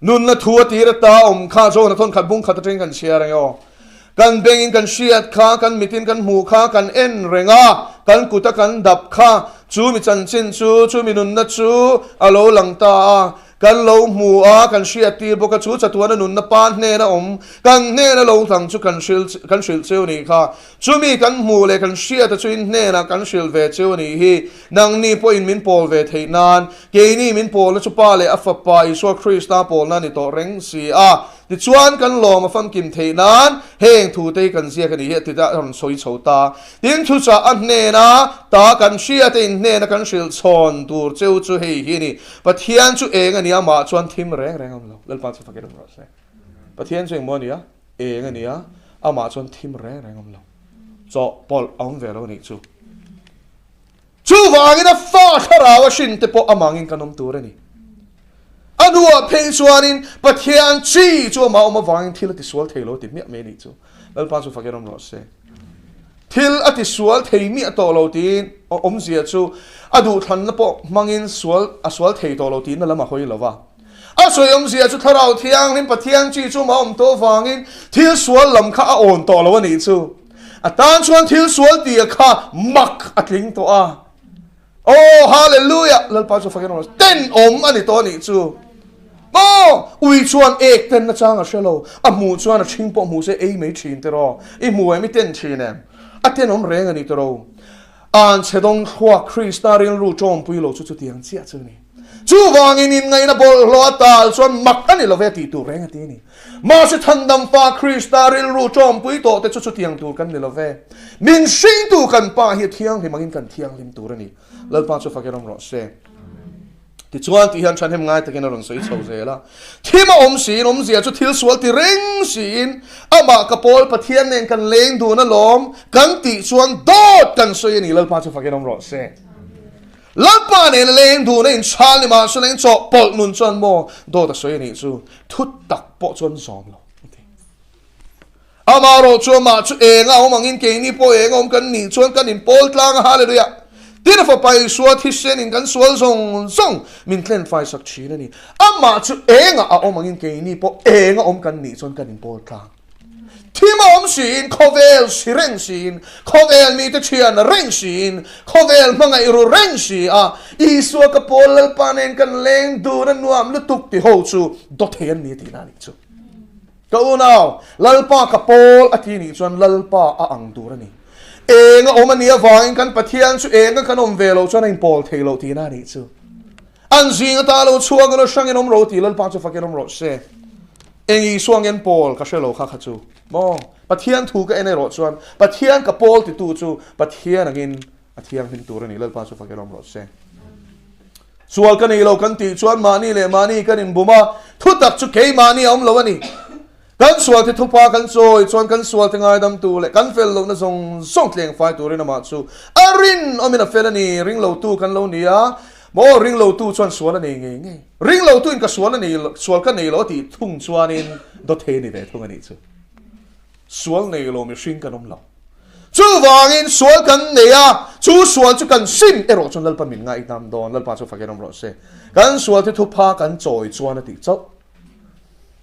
Nunna thu a tir ata awm kha John a thawn khat bung khat atangin kan chhiar ang e aw. Kan bengin kan hriat kha, kan mitin kan hmuh kha, kan en reng a, kan kuta kan dap kha, chu mi chanchin chu, chu mi nunna chu a lo lang ta a. Kan lo hmu a, kan hriat tir bawk a, chu chatuana nunna pa hnena awm, kan hnena lo tlang chu kan hrilh kan hrilh cheu nih kha. Chumi kan hmuh leh kan hriata chu in hnenah kan hrilh ve cheu nih hi. Nangni pawhin min pawl ve theih nan, keini min pawlna chu Pa leh a Fapa Isua Krista pawlna a ni tawh reng si a. Tichuan, kan lawm a famkim theih nan heng thute hi kan ziak a nih hi a ti a rawn sawi chho ta. Tin, thuchah a hnena ta kan hriata in hnena kan hrilh chhawn tur cheu chu hei hi a ni, Pathian chu eng a nia mah chuan thim reng reng a awm lo. Lalpa chu fakin awm rawh se. Pathian chu engmaw a nia? Eng a nia, amah chuan thim reng reng a awm lo. Chawhpawlh a awm ve lo a nih chu. Chuvangin a fa thlarau a hrin te pawh amangin kan awm tur a ni. A hnuah phei chuanin Pathian chi chu amah awm avangin thil a tisual thei lo ti hmiah mai a nih chu. Lalpa chu fakin awm rawh se. Thil a tisual thei miah tawh lo tiin awmzia chu a duhthlanna pawh hmangin sual a sual thei tawh lo tiin a lam a hawi lo va. A sawi awmzia chu Thlarau Thianghlim Pathian chi chu amah awm tawh avangin thil sual lam kha a awn tawh lo a nih chu. A tan chuan thil sual tia kha mak a tling tawh a. Aw Hallelujah! Lalpa chu fakin awm rawh se. Ten awm a ni tawh a nih chu. Maw! Ui chuan ek ten nachang a hre lo. A hmuh chuan a ṭhing pawh hmu se ei mai ṭhin tiraw. I hmu em? I ten ṭhin em? A ten awm reng a ni tiraw. An chhe dawng thluak Krista rilru ṭawmpui lo chu chutiang chiah chu a ni. Chuvangin inngaihna bawlhhlawh a tal chuan mak a ni lo ve tih tur reng a ti a ni. Mahse thandam fa Krista rilru ṭawmpui tawh te chu chutiang tur kan ni lo ve. Min hringtu kan Pa hi a thianghlim angin kan thianghlim tur a ni. Lalpa chu fakin awm rawh se. Tichuan tih hian ṭhahnem ngai takin a rawn sawi chho zel a. Thim a awm siin awmzia chu thil sual ti reng siin amah ka pawl Pathian nen kan leng dun alawm kan tih chuan dawt kan sawi a ni. Lalpa chu fakin awm rawh se. Lalpa nen a leng dun a inchhal ni mahse leng chawhpawlh nun chuan maw dawt a sawi a nih chu thu tak pawh chuan zawm lo a ti. Amaherawh chu amah chu eng a awm angin keini pawh eng a awm kan nih chuan kan inpawl tlang a, Hallelujah! Tin a fapa Isua thisen in kan sual zawng zawng min tlen faisak thin a ni. Amah chu eng a awm angin keini pawh eng a awm kan nih chuan kan inpawl tlang. Thim a awm siin, khawvel si reng siin, khawvel mite thian reng siin, khawvel hmangaih ru reng si a, Isua ka pawl Lalpa nen kan leng dun a nuam lutuk ti ho chu dawthei an ni tihna a nih chu. Ka unau, Lalpa ka pawl a ti nih chuan Lalpa a ang tur a ni. Eng a awm a nih avangin kan Pathian chu eng a kan awm ve loh chuan a inpawl thei loh tihna a nih chu. An zing ata lo chhuak emaw hrangin awm ro tih Lalpa chu fakin awm rawh se. Eng Isua ngen Paul ka hre lo kha kha chu maw? Pathian thu ka en erawh chuan Pathian ka Paul titu chu Pathian angin a thianghlim tur a ni Lalpa chu fakin awm rawh se. Sual ka nei lo kan tih chuan mahni leh mahni kan inbum a, thutak chu keimahni a awm lo a ni. Kan sualte thupa kan chawi chuan kan sualte ngaidamtu leh kan fel lohna zawng zawng tleng fai turin amah chu a rinawmin a fel a ni. Ringlotu kan lo ni a, maw ringlotu chuan sual a nei ngei ngei. Ringlotuin ka sual a nei sual ka nei lo a tih thung chuanin dawthei a ni ve thung a nih chu. Sual nei lo mihring kan awm lo. Chuvangin sual kan nei a, chu sual chu kan sim erawh chuan Lalpa min ngaihdam dawn, Lalpa chu fakin awm rawh se. Kan sualte thupha kan chawi chuan a tih chauh.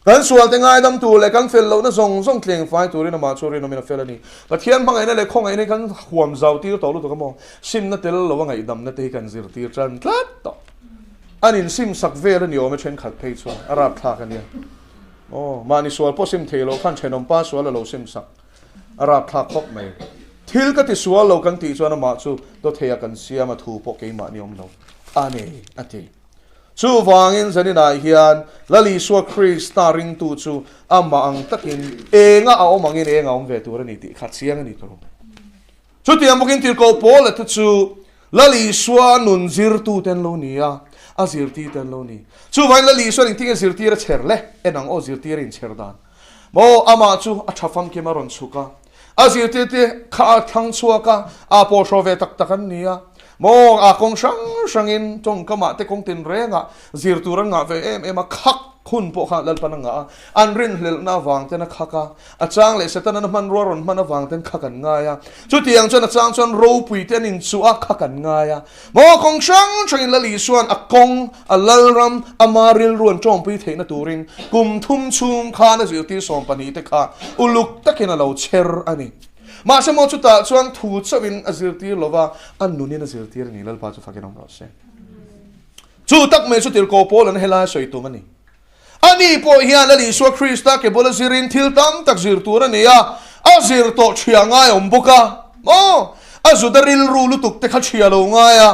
Kan sualte ngaidam tur leh kan fel lohna zawng zawng tleng fai turin amah chu rinawmin a fel a ni. Pathian hmangaihna leh khawngaihna hi kan huam zau tir tawh lutuk a maw? Simna tel lo a ngaihdamna te hi kan zirtir tan tlat tawh. An insim sak vel a ni awm e thenkhat phei chuan a rapthlak a nia. Aw, mahni sual pawh sim thei loh khan thenawm pa sual a lo sim sak a rapthlak khawp mai. Thil ka ti sual lo kan tih chuan amah chu dawthei a kan siam a thu pawh keimah ni awm lo a ni a ti. Chuvangin zaninah hian Lal Isua Krista ringtu chu amah ang takin enga a awm angin enga a awm ve tur a ni tih kha chiang a ni tur. Chutiang bawkin Tirhkoh Paula te chu Lal Isua nun zirtute an lo ni a, a zirtirte an lo ni. Chuvangin Lal Isua engtin nge zirtir a chher le? En ang aw zirtir a inchher dan. Maw amah chu a tha famkim a rawn chhuk a, a zirtirte kha a thlang chhuak a, a pawhhraw ve tak tak an ni a. Maw a kawng hrang hrangin tawngkamah te kawng tinrengah zir tur an ngah ve em em a, khak hun pawh kha Lalpan a ngah a, an rinhlelhna avang ten a khak a, a chang leh Setana hmanrua rawn hman avang ten khak an ngai a, chutiang chuan a chang chuan ropui te an inchuh a, khak an ngai a. Maw kawng hrang hrangin Lal Isua'n a kawng, a Lalram, ama rilru an tawngpui theihna turin kum thum chhung khan a zirtir 12 te kha uluk takin a lo chher a ni. Mahse maw chutah chuan thu chauhin a zirtir lo va, a nunin a zirtir a ni. Lalpa chu fakin awm rawh se. Chu tak mai chu Tirhkoh Paul an helai sawi tum a ni. Ani pawh hian Lal Isua Krista ke bula zirin thil tam tak zir tur a ni a, a zir tawh ṭhia ngai awm bawk a. Maw? A Juda rilru lutuk te kha ṭhia lo ngai a.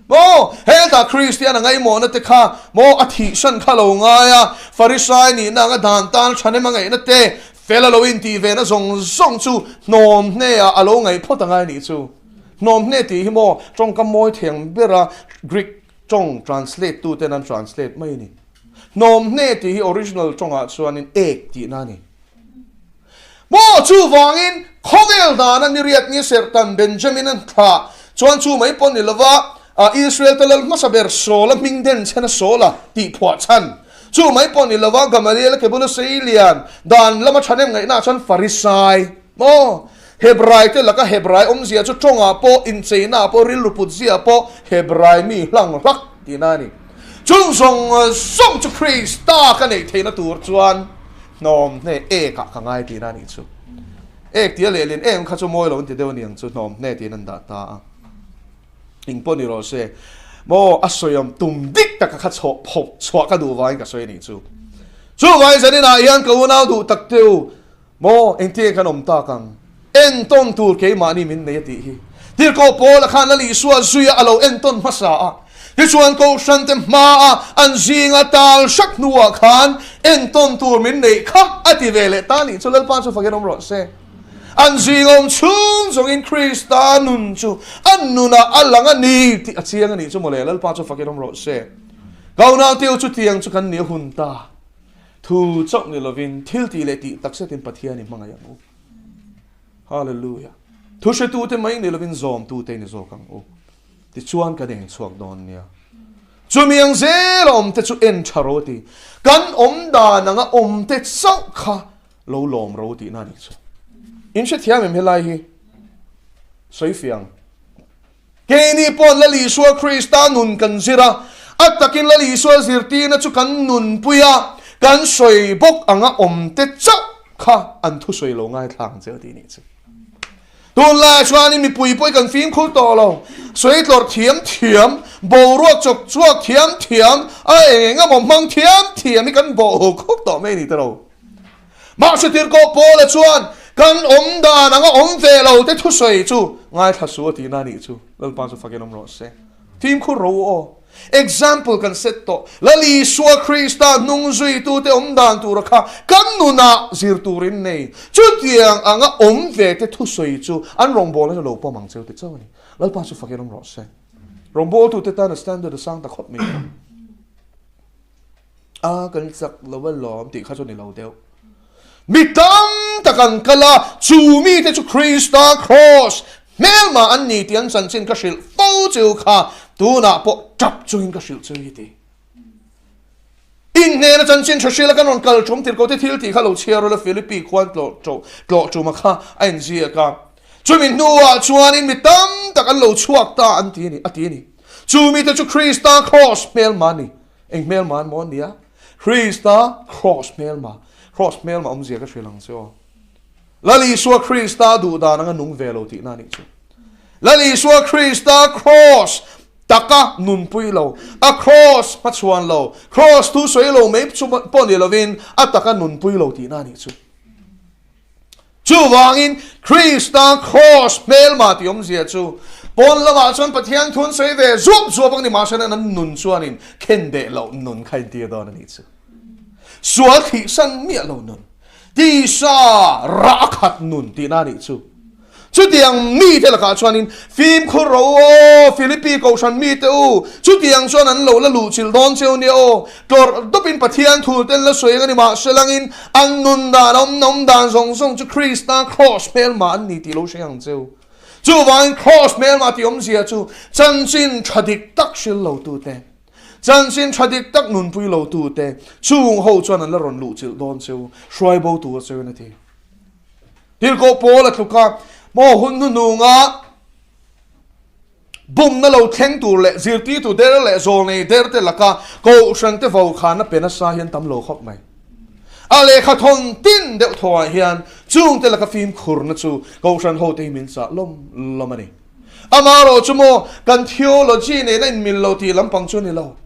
Maw? Hetah Kristian a ngaihmawhna te kha maw a thihsan kha lo ngai a, Farisai nihna anga dan tan ṭhahnem a ngaihna te, fel a lo intih ve na zawng zawng chu hnawm hneah a lo ngaih phawt a ngai nih chu. Hnawm hne tih hi maw ṭawngkam mawi theng bera Greek ṭawng translate tu ten an translate mai a ni. Hnawm hne tih hi original ṭawngah chuanin ek tihna a ni. Maw chuvangin khawvel dana niriat ni serhtan Benjamin-a thlah Chuan chu mai pawh ni lova Israel te lal hmasa ber Saul-a hming den chhen a Saul-a tih phuah chhan. Chu mai pawh ni lova Gamaliel-a ke bula sei lian dan lama thahnem ngaihnaah chuan Farisai maw Hebrai te laka Hebrai awmzia chu tawngah pawh incheinaah pawh rilru put ziah pawh Hebrai mi hlang hlak tihna a ni. Chung zawng zawng chu Krista ka neih theihna tur chuan hnawm hne ekah ka ngai tihna a nih chu. Ek tia lehlin em kha chu mawi lo an ti deuh a niang chu hnawm hne tiin an dah ta a. Eng pawh ni rawh se, maw a sawiam tum dik taka kha chhawh phawk chhuah ka duh vangin ka sawi a nih chu. Chuvangin zaninah hian ka unau duh tak te u, maw engtin nge kan awm tak ang? Entawn tur keimahni min nei a tih hi. Tirhkoh Paula khan Lal Isua zuia a lo entawn hmasa a. Tichuan Kohhrante hmaa an zinga tal hrak hnuah khan entawn tur min neih kha a ti ve leh ta nih chu Lalpa chu fakin awm rawh se. An zingawm chhung zawngin Krista nun chu an nunah a lang a ni tih a chiang a nih chu mawle, Lalpa chu fakin awm rawh se. Kaunau chu tiang chu kan ni a hun ta. Thu chauh ni lovin thil tih leh tih tak zetin Pathian i hmangaih ang u. Hallelujah. Thu hretute mai ni lovin zawmtute ni zawk ang u. Tichuan kan eng chhuak dawn nia. Chumi ang zel a awmte chu en tha ro ti. Kan awm dan anga awmte chauh kha lo lawm ro tihna a nih chu. In hrethiam em helai hi? Sawi fiang. Keini pawh Lal Isua Krista nun kan zir a, a takin Lal Isua zirtirna chu kan nunpui a, kan sawi bawk anga awmte chauh kha an thusawi lo ngaithla ang che tih nih chu. Tunlaiah chuanin mipui pawh i kan fimkhur tawh lo. Sawi tlawrh thiam thiam, boruak chawk chhuak thiam thiam, a eng eng emaw hmang thiam thiam hi kan bawh huk huk tawh mai a ni tiro. Mahse tirhkoh Paula chuan kan awm dan anga awm ve lo te thusawi chu ngaithla su a tihna a nih chu. Lalpa chu fakin awm rawh se. Fimkhur ro u aw. Example kan set tawh. Lal Isua Krista hnung zuitute awm dan tura kha kan nunah zir turin nei. Chutiang anga awm ve te thusawi chu an rawngbawlna chu lo pawm ang cheu ti chauh a ni. Lalpa chu fakin awm rawh se. Rawngbawltute tan a standard a sang ta khawp mai kha. A kan chak lo a lawm tih kha chu ni lo deuh. Mi tam tak an kal a, chu mite chu Krista Kraws hmelma an ni tih an chanchin ka hrilh fo cheu kha, tunah pawh tap chungin ka hrilh cheu hi ti. Inhnena chanchin tha hrila kan rawn kal tum tirhkoh te thil tih kha lo chhiar ula Philippi khuan tlawh tuma kha a inziak a. Chumi hnuah chuanin mi tam tak an lo chhuak ta an ti a ni, a ti a ni. Chu mite chu Krista Kraws hmelma a ni. Eng hmelma an maw an nia? Krista Kraws hmelma, Kraws hmelma awmzia ka hrilh ang che aw. Lal Isua Krista duh dan anga nung ve lo tihna a nih chu. Lal Isua Krista Kraws taka nunpui lo, a Kraws hmachhuan lo, Kraws thu sawi lo mai chu pawh ni lovin a taka nunpui lo tihna a nih chu. Chuvangin, Krista Kraws hmelma tih awmzia chu pawn lamah chuan Pathian thu an sawi ve zuap zuap ang ni mahse an nun chuanin khen beh loh nun kha intir dawn a nih chu. Sual thihsan miah lo nun, tisa rah khat nun tihna a nih chu. Chutiang mite lakah chuanin fimkhur ro aw, Philippi kohhran mite u, chutiang chuan an lo la luhchilh dawn cheu nia aw. Tlawrh dawpin Pathian thul ten la sawi ang a ni mahse langin an nun dan awm nawm dan zawng zawng chu Krista Kraws hmelma an ni tih lo hre ang cheu. Chuvangin Kraws hmelma tih awmzia chu chanchin tha dik tak hril lo tute, chanchin tha dik tak nunpui lo tute chung ho chuan an la rawn luhchilh dawn cheu, hruai bo tur cheu in a ti. Tirhkoh Paul a tluk a, Maw hun hnuhnunga bumna lo thleng tur leh zirtirtu der leh zawlnei der te laka kohhran te vokhanna pe nasa hian tam lo khawp mai. A lehkha thawn tin deuh thawhah hian chungte laka fimkhurna chu kohhran hote hi min chah lawm lawm a ni. Amaherawh chu maw kan theology nena inmil lo tih lampang chu a ni lo.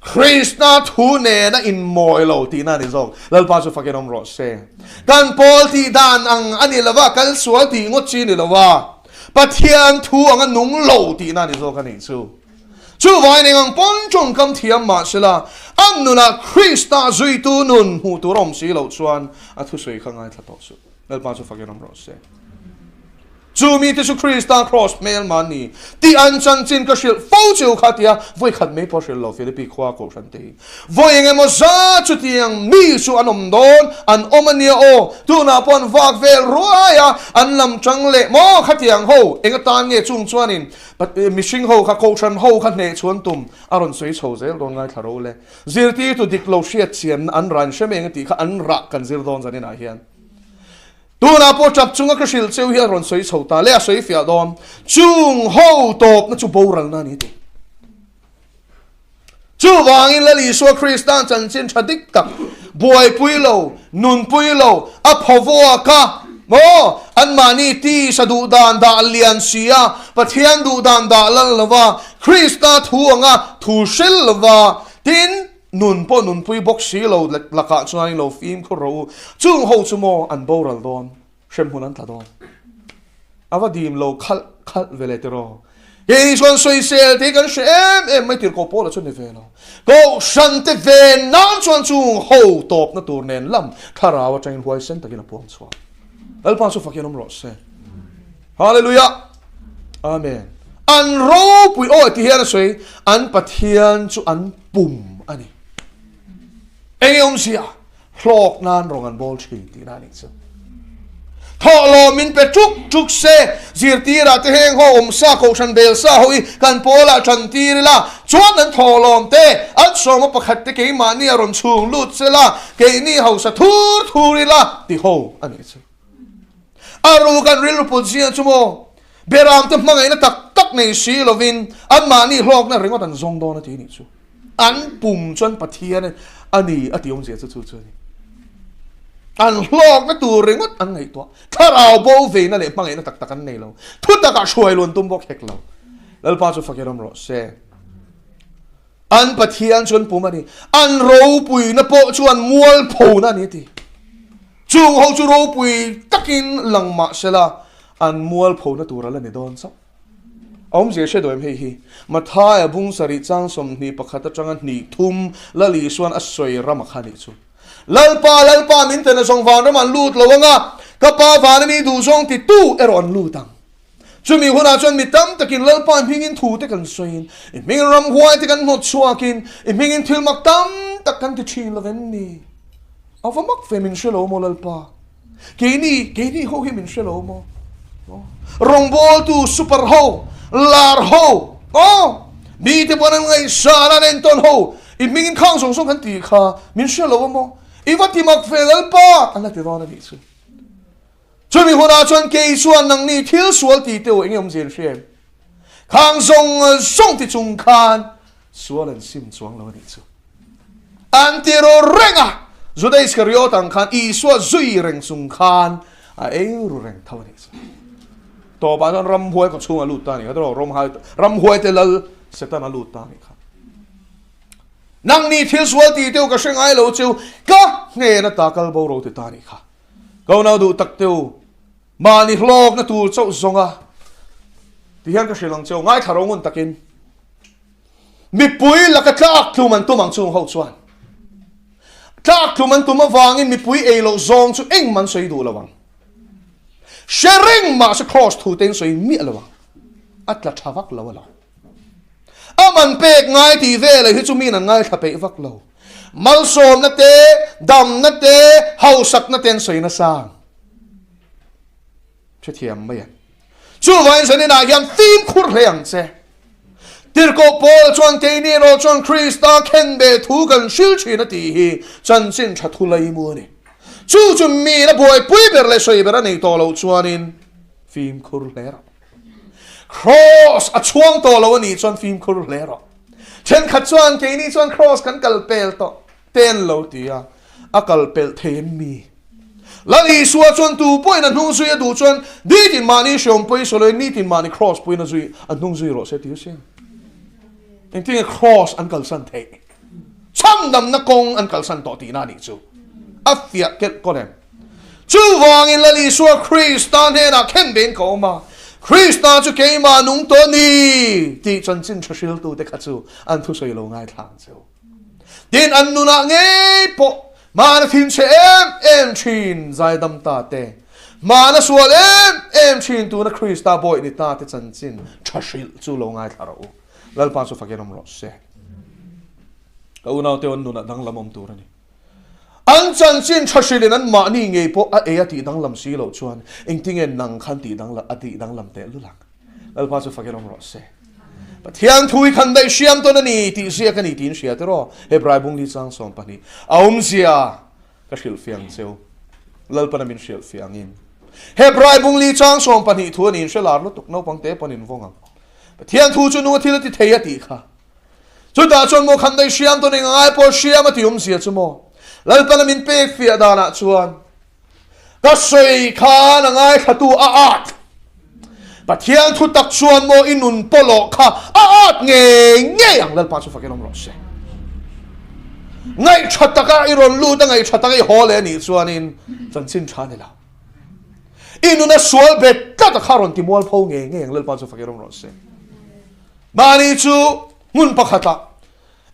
Krista thu nena inmawi lo tihna a ni zawk. Lalpa chu fakin awm rawh se. Kan pawl tih dan ang a ni lo va, kal sual tih ngawt chi a ni lo va, Pathian thu anga nung lo tihna a ni zawk a nih chu. Chuvangin eng ang pawn tawngkam thiam mah sela, a nunah Krista zuitu nun hmuh tur a awm si loh chuan a thusawi kha ngaithla tawh suh. Lalpa chu fakin awm rawh se. Chu mite chu Krista kraws hmelma an ni tih an chanchin ka hrilh fo cheu kha tia vawi khat mai pawh hrilh lo Philippi khua kohhran te hi. Vawi eng emaw za chutiang mi chu an awm dawn, an awm a nia aw, tunah pawh an vak vel ruai a, an lam tang leh maw khatiang ho, eng atan nge chung chuanin mihring ho kha kohhran ho kha hneh chhuan tum a rawn sawi chho zel dawn ngaithla ro le. Zirtirtu dik lo hriatchianna an rain hrem eng a tih kha an rah kan zir dawn zaninah hian. Tunah pawh tap chunga ka hrilh cheu hi a rawn sawi chho ta le, a sawi fiah dawn. Chung ho tawpna chu boralna a ni ti. Chuvangin Lal Isua Krista'n chanchin tha dik tak, buaipui lo, nunpui lo, a phawvuak a, maw? Anmahni tisa duh dan dah lian si a, Pathian duh dan dah lal lo va, Krista thu anga thu hril lo va, tin, Nun pawh nunpui bawk si lo lakah chuan lo fimkhur rawh u. Chung ho chu maw an boral dawn, hremhmun an tla dawn. A va dim lo khalh khalh ve le tiraw. Kei chuan sawisel te hi kan hre em em mai tirhkoh pawh la chu ni ve lo. Kohhran te ven nan chuan chung ho tawpna tur nen lam thlarau atangin huaisen takin a puang chhuak. Lalpa chu fakin awm rawh se. Hallelujah! Amen. An ropui aw ti hian a sawi, an Pathian chu an pum a ni. Eng awmzia? Hlawk nan rawng an bawl thin tihna a nih chu. Thawhlawm min pe tuk tuk se, zirtirah te heng ho awm sa, kohhran bel sa ho hi kan pawlah tan tir ila, chuan an thawhlawm te, an sawma pakhat te keimahni a rawn chhung lut sela, keini hausa thur thur ila ti ho a nih chu. A ru kan rilru put zia chu maw? Beram te hmangaihna tak tak nei si lovin anmahni hlawkna ringawt an zawng dawn a ti nih chu. An pum chuan Pathian a ni a ti awmzia chu chu chu a ni. An hlawkna tur ringawt an ngaihtuah. Thlarau bo veina leh hmangaihna tak tak an nei lo. Thu takah hruai luan tum bawk hek lo. Lalpa chu fakin awm rawh se. An Pathian chu an pum a ni. An ropuina pawh chu an mualphona a ni a ti. Chung ho chu ropui takin lang mah sela, an mualphona tur a la ni dawn chauh. A awmzia hre duaim hei hi. Mathaia bung sarih chang 21 atanga hnih thum Lal Isuan a sawi ram a kha nih chu. Lalpa, Lalpa min tena zawng vanram an lut lo ang a, ka Pa vana mi duhzawng titu erawh an lut ang. Chumi hunah chuan mi tam takin Lalpa hmingin thu te kan sawiin, i hmingin ramhuai te kan hnawt chhuakin, i hmingin thil mak tam tak kan ti thin lo vem ni? A va mak ve min hre lo maw Lalpa? Keini, keini ho hi min hre lo maw? Rawngbawltu super ho, lar ho, aw, mite pawn an ngaihsan an entawn ho, i hmingin khang zawng zawng kan ti kha min hre lo maw? I va ti mak ve Lalpa? An la ti dawn a nih chu. Chumi hunah chuan kei chuan nangni thil sual ti teu eng awmzia in hria em? Khang zawng zawng ti chung khan sual an sim chuang lo a nih chu. An ti ru reng a, Juda Iskariot ang khan Isua zui reng chung khan a ei ru reng tho a nih chu. Tawpah chuan ramhuai kaw chhungah lut ta a nih kha, ramhuai te lal Setana lut ta a nih kha. Nangni thil sual ti teu ka hre ngai lo chu ka hnen ata kal bo ro ti ta a nih kha. Ko nau duh tak teu, mahni hlawkna tur chauh zawnga ti hian ka hrilh ang cheu, ngaithla ro ngun takin mipui laka tlak tlum an tum ang chung ho chuan tlak tlum an tum avangin mipui ei loh zawng chu engmah an sawi duh lo ang. Hre reng mah se cross thu te in sawi miah lo ang. A tla tha vak lo a lo. A man pek ngai tih veleh hi chu miin an ngaithla peih vak lo. Malsawmna te, damna te, hausakna te an sawi nasa ang. Hrethiam mai ang. Chuvangin zaninah hian fimkhur hle ang che. Tirhkoh Paul chuan keini erawh chuan Krista khenbeh thu kan hril thin a tih hi chanchin tha thu laimu a ni. Chu chu miin a buaipui ber leh sawi ber a nei tawh loh chuanin fimkhur hle rawh. Cross a chhuang tawh lo a nih chuan fimkhur hle rawh. Thenkhat chuan keini chuan cross kan kal pel tawh ten lo ti a, a kal pelh thei em mi? Lal Isua chuan tu pawhin a hnung zui a duh chuan nitin mahni hreawm pawhin sawi loin nitin mahni cross pawhin a zui a hnung zui rawh se ti a sin. Engtin nge cross an kalsan theih? Chhandamna kawng an kalsan tawh tihna a nih chu. A fiah kelh kawn em? Chuvangin Lal Isua Krista hnenah khen bein ka awm a, Krista chu keimah nung tawh a ni tih chanchin tha hriltute kha chu an thusawi lo ngaithla ang che u. Tin, an nunah ngei pawh mahna thinchhe em em thin zaidam ta te, Hmana sual em em thin tuna Krista bawih ni ta te chanchin tha hrilh chu lo ngaithla rawh u. Lalpa chu fakin awm rawh se. Ka unaute an nunah danglam awm tur a ni. An chanchin tha hrilhin an mahni ngei pawh a ei a tih danglam si loh chuan engtinge nang khan tih danglam a tih danglam teh lul ang. Lalpa chu fakin awm rawh se. Pathian thu hi khan daih hriam tawn a ni tih ziak a ni tiin hria tiraw? Hebrai bung li chang 12 a awmzia ka hrilh fiang cheu. Lalpana min hrilh fiangin. Hebrai bung li chang 12 thu a ni in hre lar lutuk naupang te pawn in vawng ang. Pathian thu chu nunga thil a ti thei a tih kha. Chutah chuan maw khan daih hriam tawn eng angai pawh hriam a ti awmzia chu maw? Lalpana min pek fiah danah chuan Ka sawi khan a ngaithlatu a at. Pathian thu tak chuan maw i nun pawlawh kha a at ngei ngei ang Lalpa chu fakin awm rawh se. Ngaihṭha taka i rawn lut a ngaihṭha taka i haw leh anih chuanin chanchin ṭha ni lo. I nun a sual bet tlat a kha rawn ti mualpho ngei ngei ang Lalpa chu fakin awm rawh se. Mahni chu hmun pakhatah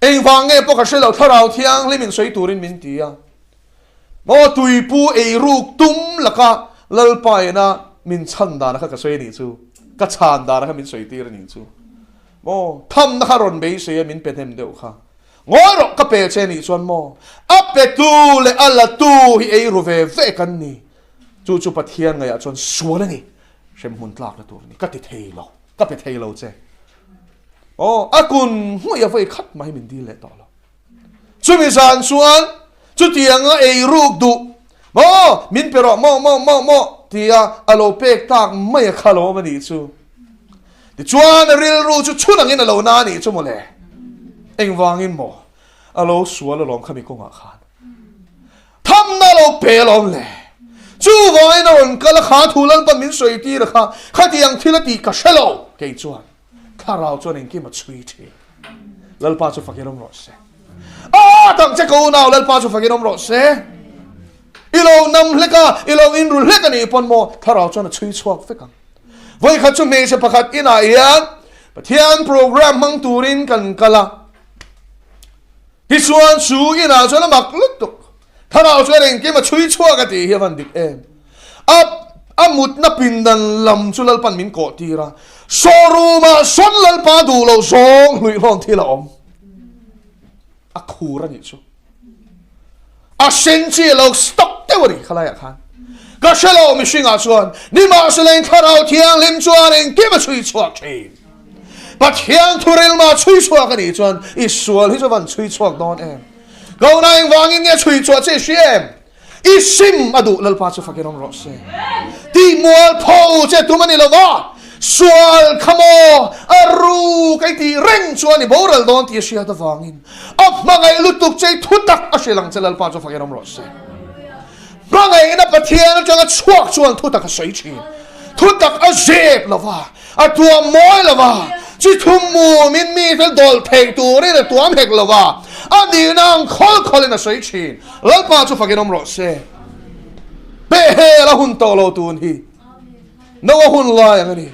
engvang nge pawh ka hre lo thlarau thianghlim in sawi turin min ti a. Maw tuipu eiruk tum laka Lalpa ina min chhan dan kha ka sawi anih chu, ka chhan dan kha min sawi tir anih chu. Maw thamna kha rawn beisei a min pe hnem deuh kha. Ngawi rawh ka pe che anih chuan maw a petu leh a latu hi eiru ve ve kan ni. Chu chu Pathian ngaihah chuan sual a ni, hremhmun tlakna tur a ni. Ka ti thei lo, ka pe thei lo che. Aw a kun hmuih a vawi khat mah hi min dil leh tawh lo. Chumi zan chuan chutianga ei ruk duh maw min pe rawh maw maw maw maw tia a lo pek tak mai a kha lo awm a nih chu. Tichuan a rilru chu chhun angin a lo na a nih chu mawle. Engvangin maw a lo sual alawm khami kawngah khan. Thamna lo pe alawm le. Chuvangin a rawn kal a kha thu Lalpan min sawi tir a kha khatiang thil a tih ka hre lo kei chuan. Thlarau chuan engkim a chhui thin. Lalpa chu fakin awm rawh se. A tang che ko unau Lalpa chu fakin awm rawh se. I lo nam hlek a, i lo inru hlek a nih pawn maw Thlarau chuan a chhui chhuak vek ang. Vawikhat chu hmeichhe pakhat inah hian Pathian program hmang turin kan kal a. Tichuan chu inah chuan a mak lutuk. Thlarau chuan engkim a chhui chhuak a tih hi a van dik em. A a mutna pindan lam chu Lalpan min kawh tir a, showroom ah sawn Lalpa duh loh zawng hluihlawn thil a awm. A khur a nih chu. A sen chi a lo stock deuh a ni khalai ah khan. Ka hre lo mihring ah chuan nimahsela in Thlarau Thianghlim chuan engkim a chhui chhuak thin. Pathian thurilma chhui chhuak a nih chuan i sual hi chu van chhui chhuak dawn em. Kohna engvangin nge chhui chhuah che i hria em? I sim a duh Lalpa chu fakin awm rawh se. Tih mual pho che tum a ni lo va, sual kha maw a ru ka i tih reng chuan i boral dawn tih a hriat avangin a hmangaih lutuk che i thu tak a hrilh ang che Lalpa chu fakin awm rawh se. Hmangaihna Pathian atanga chhuak chuan thu tak a sawi thin. Thu tak a zep lo va, a tuam mawi lo va, chi thum mumin mi fel dawlh theih turin a tuam hek lo va, a nihna ang khawl khawlin a sawi thin. Lalpa chu fakin awm rawh se. Pehhel a hun tawh lo tun hi. No a hun lai ang a ni.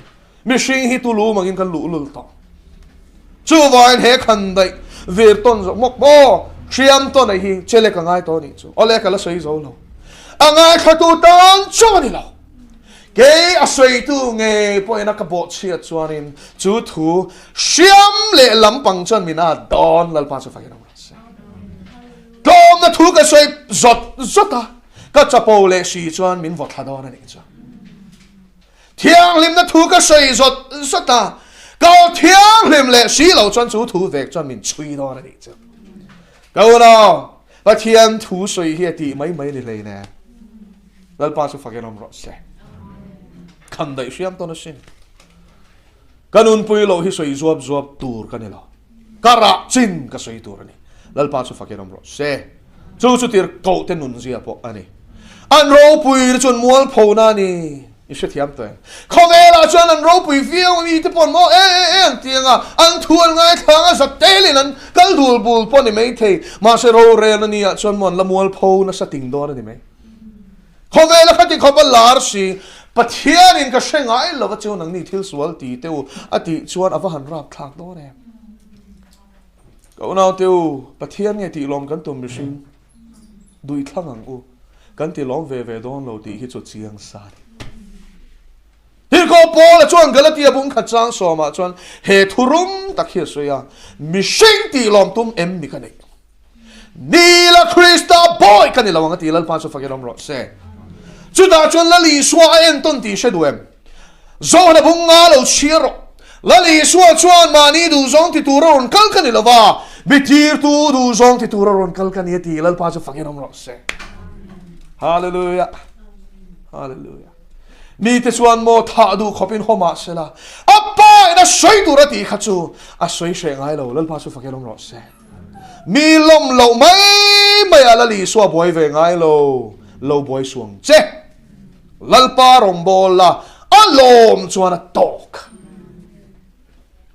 Mihring hi tulu mangin kan luh lul tawh. Chuvangin he khan daih vir tawn zawk mawk maw hriam tawn a hi chele ka ngai tawh a nih chu. Awle ka la sawi zo lo. A ngaithlatu tan chauh a ni lo. Kei a sawitu ngei pawhin a ka bawhchhiat chuanin chu thu hriam leh lampang chuan min a dawn Lalpa chu fakin awm rawh se. Tlawmna thu ka sawi zawt zawt a, ka chapo leh hri chuan min vaw thla dawn a nih chu. Thianghlimna thu ka sawi zawt zawt a, ka aw thianghlim leh hri lo chuan chu thu vek chuan min chhui dawn a nih chu. Ka unau, Pathian thu sawi hi a tih mai mai a ni hleinem. Lalpa chu fakin awm rawh se. Khan daih hriam tawn asin. Ka nunpui loh hi sawi zuap zuap tur ka ni lo. Ka rah chin ka sawi tur a ni. Lalpa chu fakin awm rawh se. Chu chu tir koh te nunzia pawh a ni. An ropui na chuan mualpho na a ni. I hrethiam tawh em? Khawvelah chuan an ropui viau a mi te pawh an maw e e e an ti ang a, an thu an ngaithla ang a, za telin an kal dul bul pawh a ni maithei. Mahse rorel a ni ah chuan maw an la mualpho nasa ting dawn a ni mai. Khawvela khati khawp a lar si, Pathianin ka hre ngai lo va chu nangni thil sual ti teh u a tih chuan a va han rap thlak dawn em? Ka unau te u, Pathian nge tih lawm kan tum mihring duih thlang ang u, kan ti lawm ve ve dawn lo tih hi chu chiang sa a ni. Vantirhkoh Paula chuan Galatia bung khat chang sawmah chuan he thurum tak hi a sawi a, Mihring tih lawm tum em mi ka neih? Nila Krista bawi ka ni lo ang a ti, Lalpa chu fakin awm rawh se. Chutah chuan Lal Isua a entawn tih hre duh em? Zohna bung nga lo chhiar rawh. Lal Isua chuan mahni duhzawng ti tura rawn kal ka ni lo va, mi tirtu duhzawng ti tura rawn kal ka ni a ti, Lalpa chu fakin awm rawh se. Hallelujah! Hallelujah! Mite chuan maw thah duh khawpin haw mah sela, a pa in a sawi tur a tih kha chu a sawi hreh ngai lo, Lalpa chu fakin awm rawh se. Mi lawm loh mai mai a Lal Isua buai ve ngai lo, lo buai suang che. Lalpa rawngbâwl la, a lawm chuan a tâwk.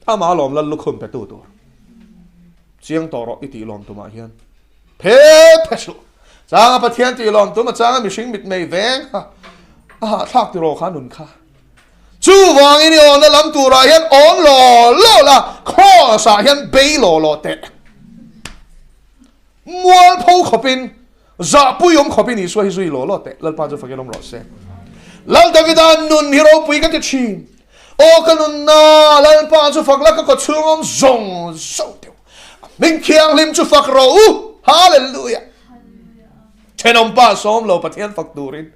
Amah lawm Lal lukhum petu tur. Chiang tawh rawh i tih lawm tumah hian phe phe suh. Changa Pathian tih lawm tum a changa mihring mitmei veng kha a hahthlak tiraw kha nun kha. Chuvangin i awnna lam turah hian awn law law la, cross ah hian bei law law teh. Mualpho khawpin, zahpui awm khawpin Isua hi zui law law teh. Lalpa chu fakin awm rawh se. Lal Davida nun hi ropui ka ti thin. Aw ka nunna, Lalpa chu fak la ka kawchhung awm zawng zawng teuh. A hming thianghlim chu fak rawh u. Hallelujah. Thenawmpa sawm lo Pathian fak turin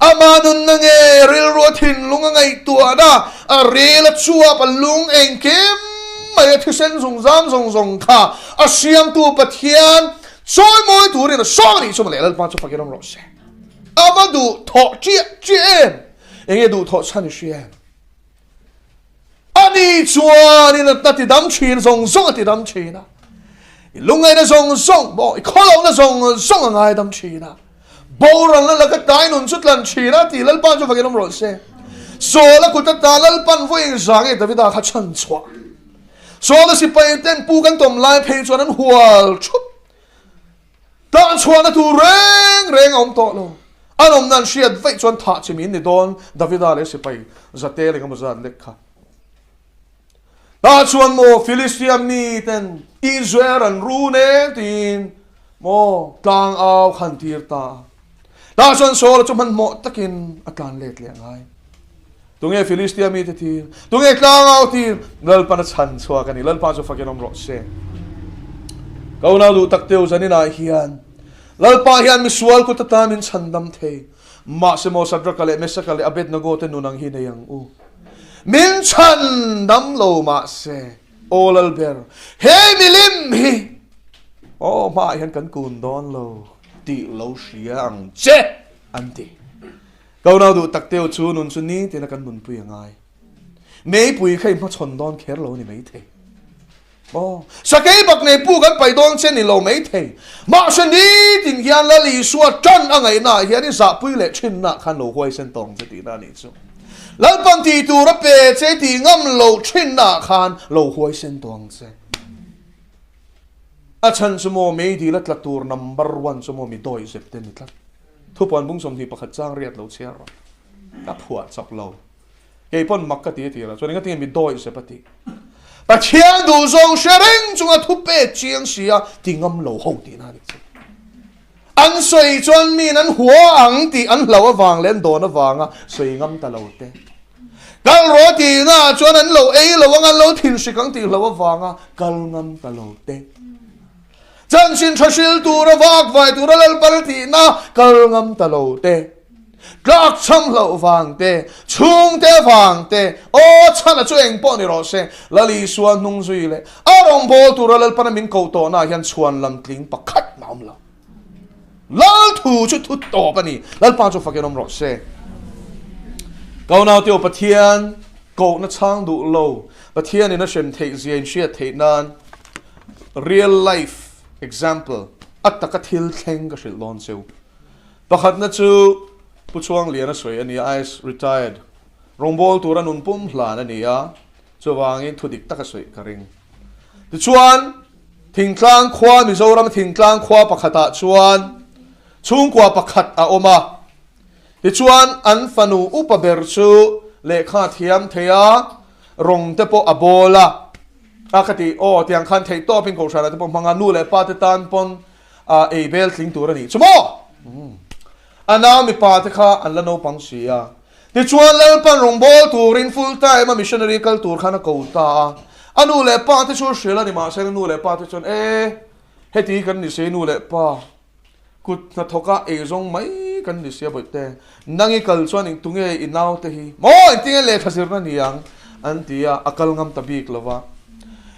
ama nunna nge rilru a thinlung a ngaihtuahna a rel a chuap a lung engkim mai a thisen zungzam zawng zawng kha a siamtu Pathian chawimawi turin a sawm a nih chu mawle Lalpa chu fakin awm rawh se. A va duh thawh chiah chiah em? Enge duh thawh chhan i hria em? Ani chuanin a ti dam thin zawng zawng a ti dam thin a, i lungngaihna zawng zawng pawh, i khawlohna zawng zawng a ngaidam thin a, boralna laka tlai nun chu tlan thin a tih Lalpa chu fakin awm rawh se. Saul-a kut ata Lalpan vawi engzah nge Davida kha chhan chhuah? Saul-a sipai ten pu kan tawm lai phei chuan an hual thup. Tlan chhuahna tur reng reng a awm tawh lo. An awmna an hriat vaih chuan thah chi min ni dawn, Davida leh sipai zate leh engemaw zat lek kha. Tah chuan maw Filistia miten Israel an run e tiin maw tlang au khan tir ta a. Tah chuan Saul-a chu hmanhmawh takin a tlan let leh ngai. Tunge Filistia mite tir? Tunge tlangau tir? Lalpan a chhan chhuak a ni. Lalpa chu fakin awm rawh se. Ka unau duh tak teu zaninah hian Lalpa hian misual kut atan min chhan dam thei. Mahse maw Sadraka leh Mesaka leh Abednego te nun ang hi nei ang u. Min chhan dam lo mahse Aw Lalber, he milim hi aw hmaah hian kan kun dawn lo tih lo hria ang che an ti. Ka unau duh tak teu chu nun chu nitin a kan nunpui a ngai. Meipui kha i hmachhawn dawn kher lo a ni maithei. Aw, sakei bak nei pu kan paih dawn che ni lo maithei. Mahse nitin hian Lal Isua tan a ngaihna ah hian i zahpui leh thinna khan lo huaisen tawng che tihna a nih chu. Lalpan tih tur a pe che i tih ngam lo thinna ah khan lo huaisen tawng che. A chhan chu maw meidil a tla tur number one chu maw mi dawi zep te ni tlat. Thupuan bung 21 chang riat lo chhiar rawh. Ka phuah chak lo. Kei pawn mak ka ti a ti lo. Chuan engatinge mi dawi zep a ti. Pathian duh zawng hre reng chunga thu pek chiang si a ti ngam lo ho tihna a nih chu. An sawi chuan miin an hua ang tih an hlo avang leh an dawn avanga sawi ngam ta lo te. Kal rawh tihna ah chuan an lo ei lo ang, an lo thinhrik ang tih hlo avanga kal ngam ta lo te. Chanchin tha hril tura vak vai tura Lalpal tihna kal ngam ta lo te, tlak chham hloh vang te, chhungte vang te, aw chhana chu eng pawh ni rawh se, Lal Isua hnung zui leh a rawngbâwl tura Lalpana min koh tawhnaah hian chhuan lam tling pakhat mah awm lo. Lal thu chu thu tawp a ni. Lalpa chu fakin awm rawh se. Kaunau teu Pathian kohna chhang duh lo, Pathianin a hrem theih zia in hriat theih nan real life example a taka thil thleng ka hrilh dawn cheu. Pakhatna chu Pu Chuangliana sawi a ni a, IS retired rawngbâwl tura nun pum hlan a ni a, chuvangin thu dik taka sawi ka ring. Tichuan, thingtlang khua Mizoram thingtlang khua pakhatah chuan chhungkua pakhat a awm a. Tichuan, an fanu upa ber chu lehkha thiam thei a, rawng te pawh a bawl a. A ka ti, aw, tiang khan theih tawpin kohhranah te pawh hmang a, nu leh pa te tan pawn ei bel tling tur a nih chu maw? A nau mipa te kha an la naupang si a. Tichuan Lalpan rawngbâwl turin full time a missionary kal tur khan a ko ta a. A nu leh pa te chu a hrilh a ni mahse a nu leh pa te chuan e heti kan ni si nu leh pa kut hnathawka eizawng mai kan ni si a bawihte nang i kal chuan eng tunge i naute hi maw engtinge lehkha zirna ni ang an ti a a kal ngam ta bik lo va.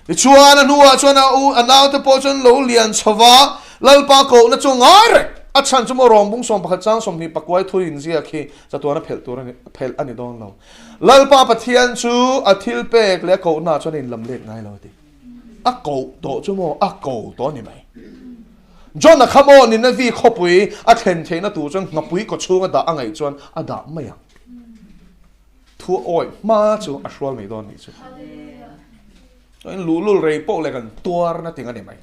Tichuan a hnuah chuan a u a naute pawh chuan lo lian chho va, Lalpa kohna chu ngai reng. A chhan chu maw rawngbung 11 chang 20 pakuai thu inziak hi chatuan a phelh tur a ni phelh a ni dawn lo. Lalpa Pathian chu a thil pek leh a kohna ah chuan a inlam let ngai lo a ti. A koh tawh chu maw a ko tawh a ni mai. John-a kha maw Nineveh khawpui a thlen theihna tur chuan nghapui kawchhunga dah a ngaih chuan a dah mai ang. Thu awih hma chu a hrual mai dawn nih chu. Chuan luhlul rei pawh leh kan tuar na ting a ni mai.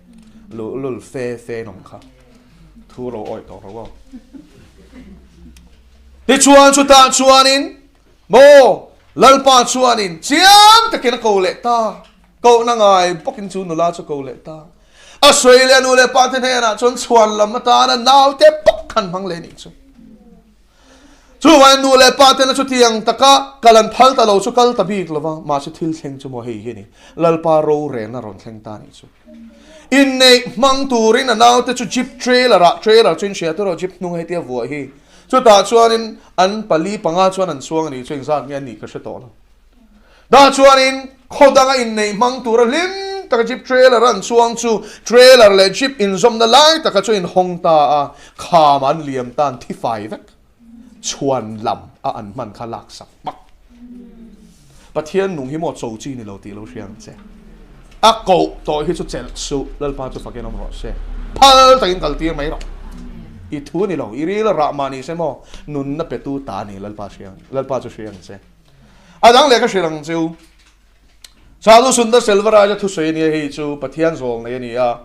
Luhlul fe fe in awm kha. Thu ro awih tawh ro aw. Tichuan chutah chuanin maw Lalpa chuanin chiang takin a ko leh ta. Kohna ngai bawkin chu nula chu ko leh ta. A sawi leh a nu leh pa te hnenah chuan chhuan lam atana naute bawk khan hmang leh nih chu. Chuvangin nu leh pa tena chutiang taka kal an phal ta lo chu kal ta bik lo va, mahse thil thleng chu maw hei hi a ni, Lalpa rorelna rawn thleng ta nih chu. Inneih hmang turin a naute chu jeep trailer ah, trailer chu in hria tawh jeep hnung hei tia vuah hi, chutah chuanin an pali panga chuan an chuang a nih chu engzat nge a nih ka hre tawh lo. Tah chuanin khaw danga inneih hmang tura hlim taka jeep trailer an chuang chu trailer leh jeep inzawmna lai taka chu inhawng ta a, kham an liam tan thi fai vek chhuan lam a an hman kha laksak hmak. Pathian nung hi maw cho chi ni lo tih lo hria ang che. A koh tawh hi chu chelh suh, Lalpa chu fakin awm rawh se. Phal takin kal tir mai rawh. I thu ni lo, i ril a rah mah ni se maw nunna petu ta ni Lalpa hria Lalpa chu hria ang che. A dang leh ka hrilh ang chu, Sadhu Sundar Selvaraj-a thusawi a nia hei chu Pathian zawl nei a ni a.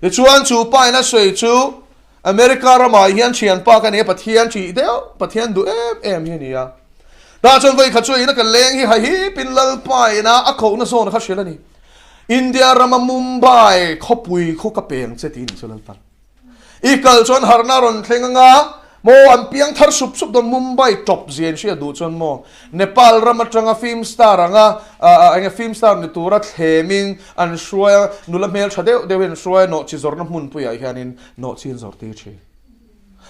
Tichuan chu pa in a sawi chu America ramah hian thianpa ka nei a, Pathian ṭih deuh, Pathian duh em em hi a ni a. Tah chuan vawikhat chu ina ka leng hi hahipin Lalpa ina a kohna zawn kha hrilh a ni. India rama Mumbai khawpui khu ka peng che tih a ni chu Lalpan. I kal chuan harhna rawn thleng anga maw an piang thar sup sup dawn Mumbai tawp zia in hriat duh chuan maw Nepal ram atanga film star anga enge film star ni tura thlemin an hruai a nula hmel tha deuh deuhin an hruai a nawhchi zawrhna hmunpuiah hianin nawhchi an zawrh tir thin.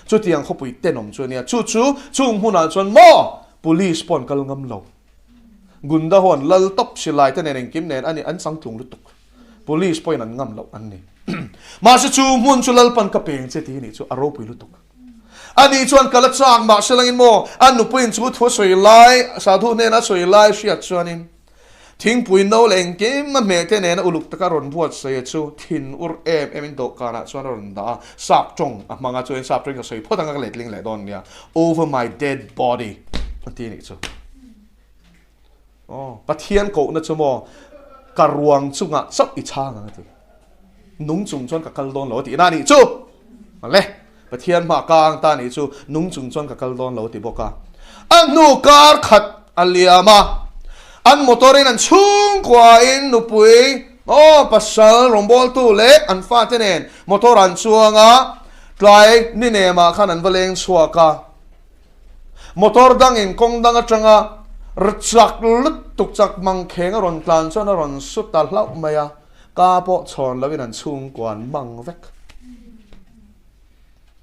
Chutiang khawpui tenawm chu ania chu chu chung hmunah chuan maw police pawh an kal ngam lo. Gunda ho an lal tawp silai te nen engkim nen ani an changtlung lutuk. Police pawhin an ngam loh an ni. Mahse chu hmun chu Lalpan ka peng che tih nih chu a ropui lutuk. Ani chuan kal a chak mahse langin maw a nupuiin chu thu a sawi lai, sadhu hnena a sawi lai hriat chuanin thingpui no leh engkim a hmeh te nena uluk taka rawn buatsaih chu thin ur em em in dawhkanah chuan a rawn dah a, sap tawng a hmang a, chuan sap tawngin ka sawi phawt anga ka letling leh dawn nia, over my dead body a ti nih chu. Aw, Pathian kohna chu maw ka ruang chungah chauh i chhang ang a ti. Nung chung chuan ka kal dawn lo a tihna a nih chu. Le, Pathian hma ka ang ta a nih chu, nung chung chuan ka kal dawn lo a ti bawk a. A hnu kar khat a liam a, an motor in an chhungkua in nupui, aw, pasal rawngbawltu leh an fate nen motor an chuang a, tlai ni nemah khan an va leng chhuak a. Motor dangin kawng dang atanga rchak lutuk chak mangkheng a rawn tlan chuan a rawn su ta hlauh mai a, ka pawh chhawn loin an chhungkua an mang vek.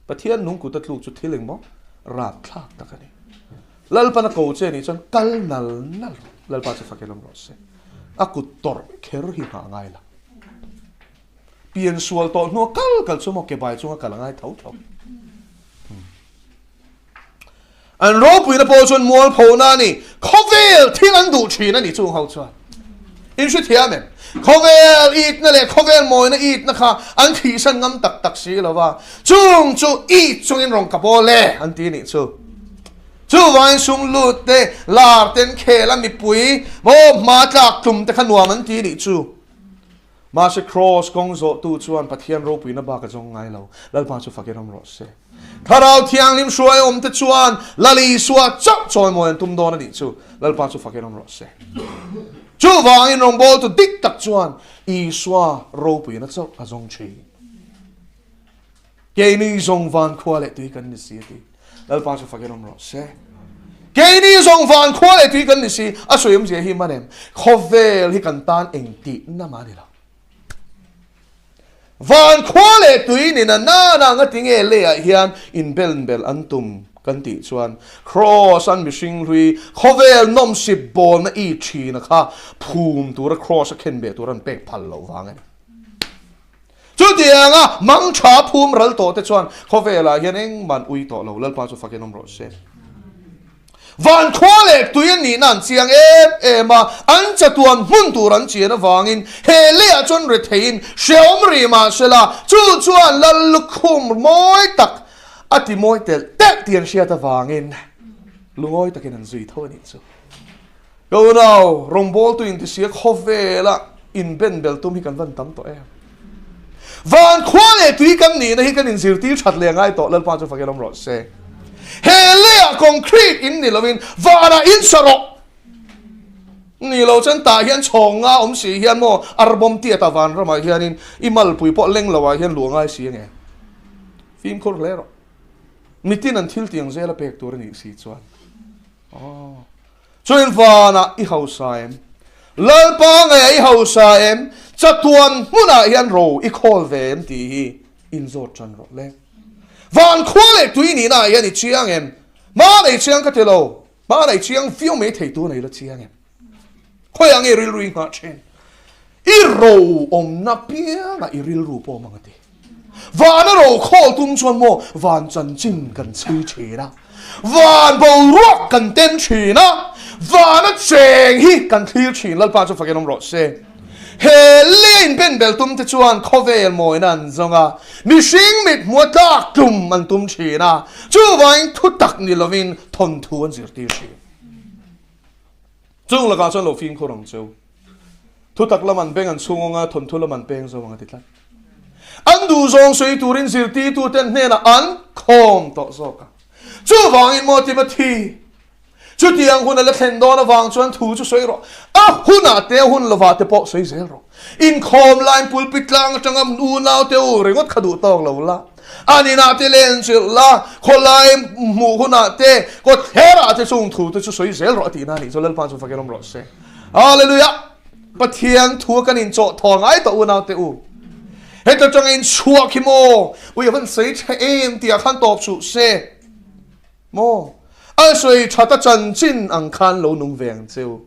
Pathian nung kut a tluk chu thil engmaw rapthlak tak a ni. Lalpan a ko che anih chuan kal nal nal rawh. Lalpa chu fak in awm rawh se. A kut tawrh kher hi nghah ngai la. Pian sual tawh hnua kal kal chu maw ke bai chunga kal a ngai tho tho. An ropuina pawh chuan mualphona a ni. Khawvel thil an duh thin a ni chung ho chuan. In hre thiam em? Khawvel itna leh khawvel mawina itna kha an thihsan ngam tak tak si lo va. Chung chu it chungin rawn ka bawl e an ti nih chu. Chuvangin sum lut te, lar ten khel a mipui maw hma tlak tlum te kha nuam an ti nih chu. Mahse Kraws kawng zawhtu chuan Pathian ropuina bak a zawng ngai lo. Lalpa chu fakin awm rawh se. Thlarau Thianghlim hruai awm te chuan Lal Isua chauh chawimawi an tum dawn a nih chu. Lalpa chu fakin awm rawh se. Chuvangin rawngbawltu dik tak chuan Isua ropuina chauh a zawng thin. Keini zawng van khua leh tui kan ni si a ti. Lalpa chu fakin awm rawh se. Keini zawng van khua leh tui kan ni si, a sawi awmzia hi man em? Khawvel hi kan tan eng tihna mah a ni lo. Van khua leh tui ni na nana nga tinge leiah hian inbelnbel an tum kan tih chuan Kraws an mihring hlui khawvel nawmsip bawlna i thina kha phum tura Kraws a khenbeh tur an pek phal loh vang a ni. Chutianga mang tha phum ral tawh te chuan khawvelah hian engmah an ui tawh lo, Lalpa chu fakin awm rawh se. Van khua leh tui an nihna an chiang em em a, an chatuan hmun tur an chian avangin he leiah chuan retheiin hrehawm rih mah se la, chu chuan Lal lukhum mawi tak a ti mawi telh telh tih an hriat avangin lungawi takin an zui tho a nih chu. Ka unau, rawngbawltu intisia khawvela inbenbel tum hi kan van tam tawh em? Van khua leh tui kan nihna hi kan inzirtir that leh ngai tawh, Lalpa chu fakin awm rawh se. He leiah concrete in ni loin vanah in sa rawh ni lo chuan tah hian chhawng nga awm si hian maw arbawm tiata vanramah hianin i malpui pawh leng loah hian luah ngai si ange. Fimkhur hle rawh. Mitin an thil tiang zela pek tur a nih si chuan. Aww. Chuan vanah i hausa em? Lalpa ngeiah i hausa em? Chatuan hmunah hian ro i khawl ve em tih hi inzawt tan rawh le. Van khua leh tui nihna ah hian i chiang em? Hma nei chiang ka ti lo, hma nei chiang viau mai thei tu nei la chiang em? Khawiah nge rilru i nghah thin? I ro awmna piangah i rilru pawh awm ang a ti. Vana ro khawl tum chuan maw van chanchin kan chhui thin a, van boruak kan ten thin a, vana cheng hi kan thlir thin Lalpa chu fakin awm rawh se. He lei a inbenbel tum te chuan khawvel mawina an zawng a, mihring mit hmua tlak tum an tum thin a, chuvangin thutak ni lovin thawnthu an zirtir thin. Chung lakah chuan lo fimkhur ang cheu. Thutak lam an beng an chhung ang a, thawnthu lam an peng zo ang a ti tlat. An duh zawng sawi turin zirtirtuten hnenah an khawm tawh zawk a. Chuvangin maw Timothy, chutiang hun a la thlen dawn avang chuan thu chu sawi rawh. A hunah te a hun lovah te pawh sawi zel rawh. Inkhawm lain pulpit tlang atanga unau te u ringawt kha duh tawk lo la. An inah te len chilh la, khawlai hmuh hunah te, kawtherah te chung thu te chu sawi zel rawh a tihna a nih chu Lalpa chu fakin awm rawh se. Hallelujah! Pathian thu a kan inchawh thaw ngai tawh unau te u. Heta tanga in chhuak hi maw? Ui a van sawi tha em tih ah khan tawp suh se. Maw? A sawi that a chanchin ang khan lo nung ve ang cheu.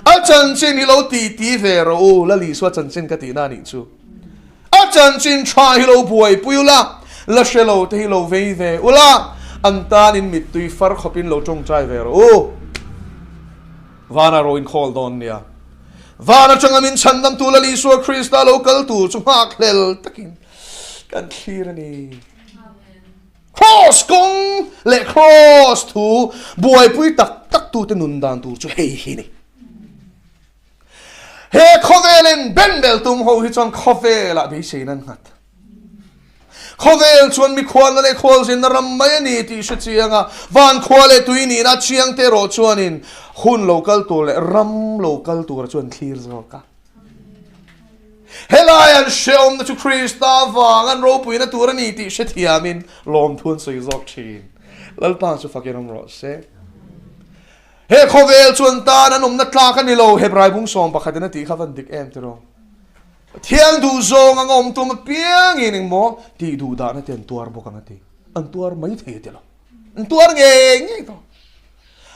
A chanchin hi lo ti ti ve rawh u, Lal Isua chanchin ka tihna a nih chu. A chanchin tha hi lo buaipui ula, la hre lo te hi lo vei ve ula, an tan in mittui far khawpin lo tawngtai ve rawh u. Vana ro inkhawl dawn nia. Van atanga min chhandamtu Lal Isua Krista lo kal tur chu nghakhlel takin kan thlir a ni. Kraws kawng leh kraws thu buaipui tak tak tute nun dan tur chu hei hi ni. He khawvelin benbel tum ho hi chuan khawvelah beiseina an nghat. Khawvel chuan mikhualna leh khualzinna ram mai a ni tih hre chiang a, van khua leh tui nihna chiang te erawh chuanin hun lo kal tur leh ram lo kal tura chuan thlir zawk a. Helai an hrehawmna chu Krista vang an ropuina tur a ni tih hrethiamin lawmthu an sawi zawk thin. Lalpa chu fakin awm rawh se. He khawvel chuan tan an awmna tlak a ni lo, Hebrai bung sawm pakhatin a tih kha van dik em tiraw? Pathian duh zawng anga awm tum apiangin engmaw tih duh dahna te an tuar bawk ang a ti. An tuar mai thei a ti lo. An tuar ngei ngei tawh.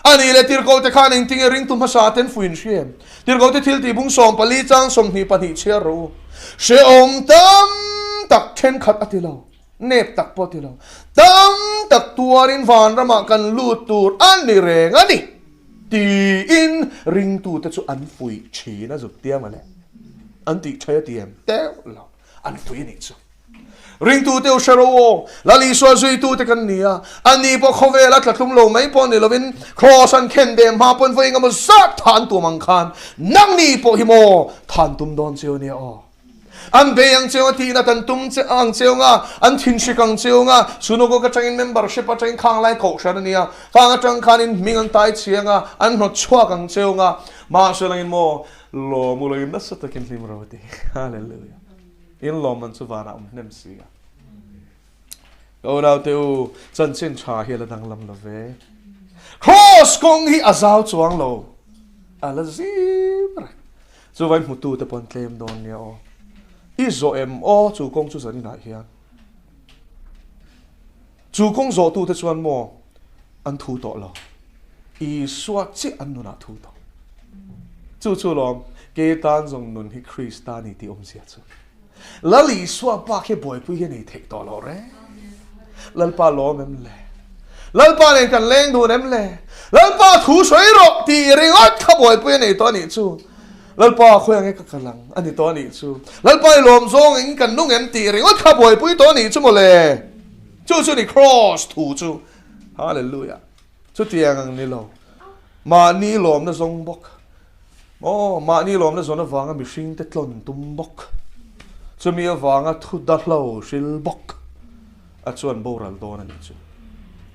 A nih leh tirhkohte khan engtinge ringtu hmasa ten fuin hria em? Tirhkohte thil tih bung 14 chang 22 chhiar rawh u. Hrehawm tam tak thenkhat a ti lo, nep tak pawh a ti lo. Tam tak tuarin vanramah kan lut tur a ni reng a ni tiin ringtute chu an fuih thin a zuk tia mawle. An tih tha a ti em? Teuh lo. An fuih a nih chu. Ringtute u hre ro aw, Lal Isua zuitute kan ni a, ani pawh khawvel a tlatlum lo mai pawh ni lovin Kraws an khen deh hma pawn vawi engemaw zat tha an tum ang khan nangni pawh hi maw tha an tum dawn cheu nia aw. An bei ang cheu a tihna kan tum che ang cheu nga, an thinhrik ang cheu nga, Sunagogue atangin membership atangin khang lai kohhran a nia, khang atang khanin hming an tai chiang a, an hnawt chhuak ang cheu nga, mahse langin maw lawm u langin nasa takin hlim ro a ti. Hallelujah. In lawmman chu vanah awm hnem si a. Ka unaute u, chanchin tha hi a la danglam lo ve. Kraws kawng hi a zau chuang lo. A la zim reng. Chuvai hmutu te pawn tlem dawn nia aw. I zawh em aw chu kawng chu zaninah hian. Chu kawng zawhtu te chuan maw an thu tawh lo. Isua chiah an nunah thu tawh. Chu chu lawm ke tan zawng nun hi Krista ni tih awmzia chu. Lal Isua bak hi buaipui hi a nei theih tawh loh reng. Lalpa lawm em le? Lalpa nen kan leng dun em le? Lalpa thu sawi rawh tih ringawt kha buaipui a nei tawh a nih chu. Lalpa khawi ang e ka kal ang a ni tawh a nih chu. Lalpa i lawm zawng in kan nung em tih ringawt kha buaipui tawh a nih chu mawle. Chu chu ni Kraws thu chu. Hallelujah. Chutiang ang ni lo. Mahni lawmna zawng bawk. Aw, mahni lawmna zawn avanga mihringte tlawn tum bawk. Chumi avanga thu dahlo hril bawk a chuan boral dawn a nih chu.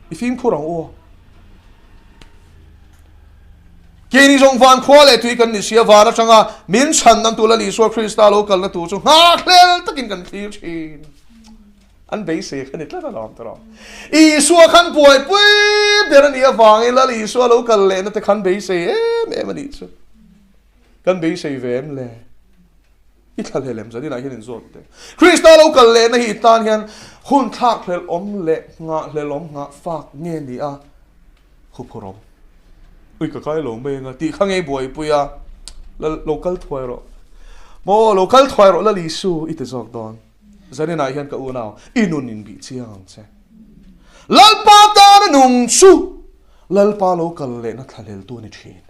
I fimkhur ang u aw. Keini zawng van khua leh tui kan ni sia van atanga min chhan nan tu Lal Isua Krista lo kalna tur chu nghakhlel takin kan thlir thin. An beisei kha ni tlat a lawm tawh. Isua khan buaipui ber a nih avangin Lal Isua lo kal lehna te khan beisei em em a nih chu. Kan beisei ve em le? I thlahlel em zaninah hian inzawt teh. Krista lo kal lehna hi i tan hian hun thlakhlelh awm leh nghahhlelh awm nghahfak nge ni a huphur awm. Ui ka kai lo mai anga tih kha ngei buaipui a, Lal lo kal thuai rawh. Maw lo kal thuai rawh Lal Isu i ti zawk dawn. Zaninah hian ka unau, i nun in bih chiang ang che. Lalpa tana nung chu Lalpa lo kal lehna thlahleltu a ni thin.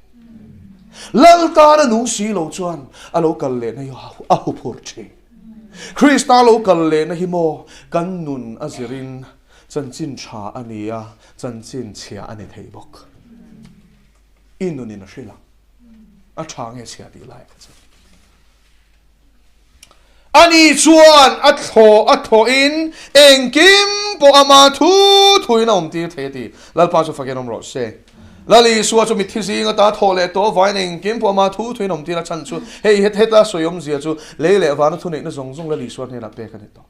Lal tana nung si lo chuan a lo kal lehna hi a huphur thin. Krista lo kal lehna hi maw kan nun a zirin chanchin tha a ni a, chanchin chhia a ni thei bawk. I nunin a hrilh ang. A tha nge chhia tih lai kha chu. Ani chuan a thlawh a thawhin engkim pawh ama thu thuin a awmtir thei a ti. Lalpa chu fakin awm rawh se. Lal Isua chu mitthi zing ata thawh leh tawh avangin engkim pawh ama thu thuin a awmtir a chhan chu hei het heta sawi awmzia chu lei leh vana thuneihna zawng zawng Lal Isua hnenah pek a ni tawh.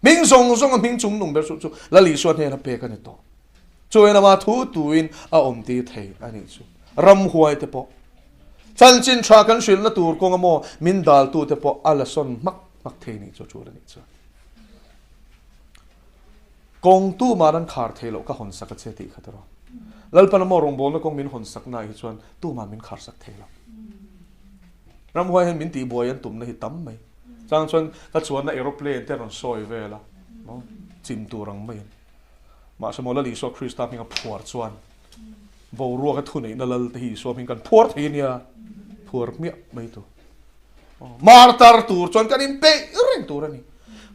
Hming zawng zawng a hming chung nung ber chu chu Lal Isua hnenah pek a ni tawh. Chuan ama thu tuin a awmtir thei a nih chu. Ramhuai te pawh Chanchin tha kan hrilhna tur kawnga maw min daltute pawh a la sawn hmak hmak thei nih chu a tul a nih chuan. Kawng tuman an khar thei loh ka hawn sak a che tih kha tiraw. Lalpana maw rawngbawlna kawng min hawn sak naah hi chuan tuman min khar sak thei lo. Ramhuai hian min tihbuai an tumna hi tam mai. Chang chuan ka chuanna aeroplane te a rawn sawi vel a, chim tur ang maiin. Mahse maw Lal Isua Krista hminga phuar chuan Boruak a thuneihna lal te hi Isua hming kan phuar thei ania, phuar hmiah mai tur. Martar tur chuan kan inpeih reng tur a ni.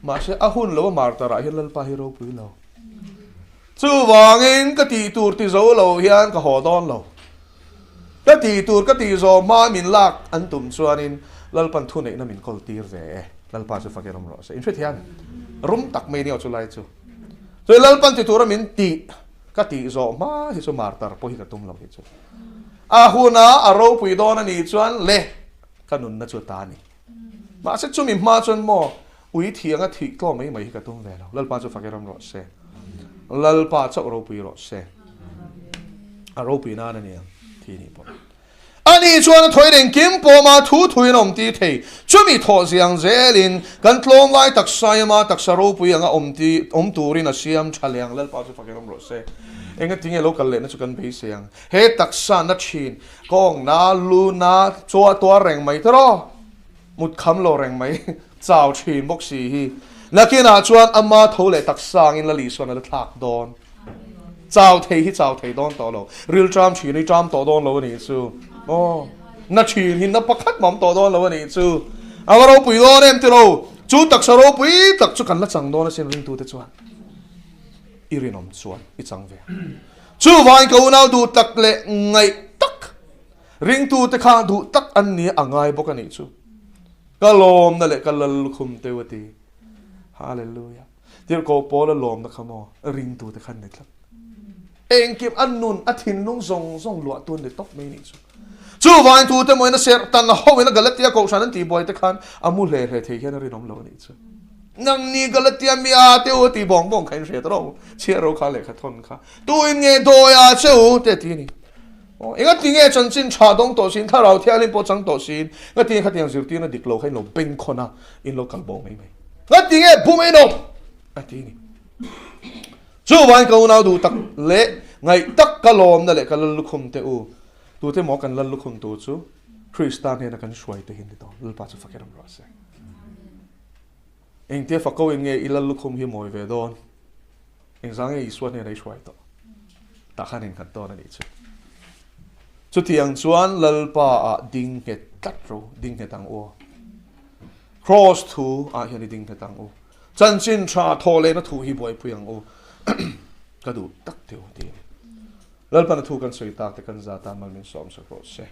Mahse a hun lo a martar ah hian Lalpa hi ropui lo. Chuvangin ka tih tur ti zo lo hian ka haw dawn lo. Ka tih tur ka tih zawh hma min lak an tum chuanin Lalpan thuneihna min kawl tir ve e. Lalpa chu fakin awm rawh se. Inhrethiam rum tak mai nia chu lai chu. Chuan Lalpan ti tura min tih Ka tih zawh hma hi chu martar pawh hi ka tum lo hi chu. A huna a ropui dawn a nih chuan le ka nunna chu a ta a ni. Mahse chumi hma chuan maw ui thianga thih tlawm mai mai hi ka tum ve lo. Lalpa chu fak i ram rawh se. Lalpa chauh ropui rawh se. A ropui nan a ni ang thi nih pawh. Ani chuan a thawi reng kim pawma thu thuin a awmtir thei. Chumi thawh ziang zelin kan tlawm lai taksa ema taksa ropui anga awmti awm turin a siam tha leh ang. Lalpa chu fakin awm rawh se. Engatinge lo kal lehna chu kan beisei ang. He taksa na thin, kawng na, lu na, chua tuar reng mai te rawh. Mut kham lo reng mai, chau thin bawk si hi. Nakinah chuan ama tho leh taksa angin Lali sawn a la thlak dawn. Chau thei hi chau thei dawn tawh lo. Ril ṭam ṭhin hi ṭam tawh dawn lo a nih chu. Aw, na ṭhin hi na pakhat mam tawh dawn lo a nih chu. A va ropui dawn em tilo. Chu taksa ropui tak chu kan la chang dawn asin ringtute chuan. I rinawm chuan i chang ve. Chuvangin ka unau duh tak leh ngaih tak ringtute kha duh tak an ni a ngai bawk a nih chu. Ka lawmna leh ka lallukhum teu a ti. Hallelujah. Tirhkoh Paula lawmna kha maw ringtute khan ni tlat. Engkim a nun, a thinlung zawng zawng luahtu an ni tawp mai nih chu. Chuvangin tute maw ina serh tan ho ina Galatia kohhran an tihbuai te khan a mu hle hle thei hian a rinawm lo a nih chu. Nang ni Galatia mi a te u ti bawng bawng kha in hria ta rawh u. Chhiar ro kha lehkha thawn kha. Tu in nge dawi a che u te ti a ni. Aw, enga ti nge chanchin tha dawng tawh siin, thlarau thianghlim pawh chang tawh siin, nga ti nge khatiang zirtirna dik lo kha in lo bengkhawn a, in lo kal bo mai mai. Nga ti nge bum in awm? A ti a ni. Chuvangin ka unau duh tak leh ngaih tak ka lawmna leh ka lal lukhum te u, tute maw kan lal lukhum tu chu Krista hnena kan hruai te hi ni dawn. Lalpa chu fakir ang rawh se. Engtia fako in nge i lal lukhum hi mawi ve dawn? Engzah nge Isua hnena i hruai tawh? Tah khan innghat dawn a nih chu. Chutiang chuan Lalpa ah ding nghet tlat ro, ding nghet ang u aw. Kraws thu ah hian i ding nghet ang u. Chanchin tha thawh lehna thu hi buaipui ang u. Ka duh tak teu ti a ni. Lalpana thu kan sawi tak te kan za tan mal min sawm sak rawh se.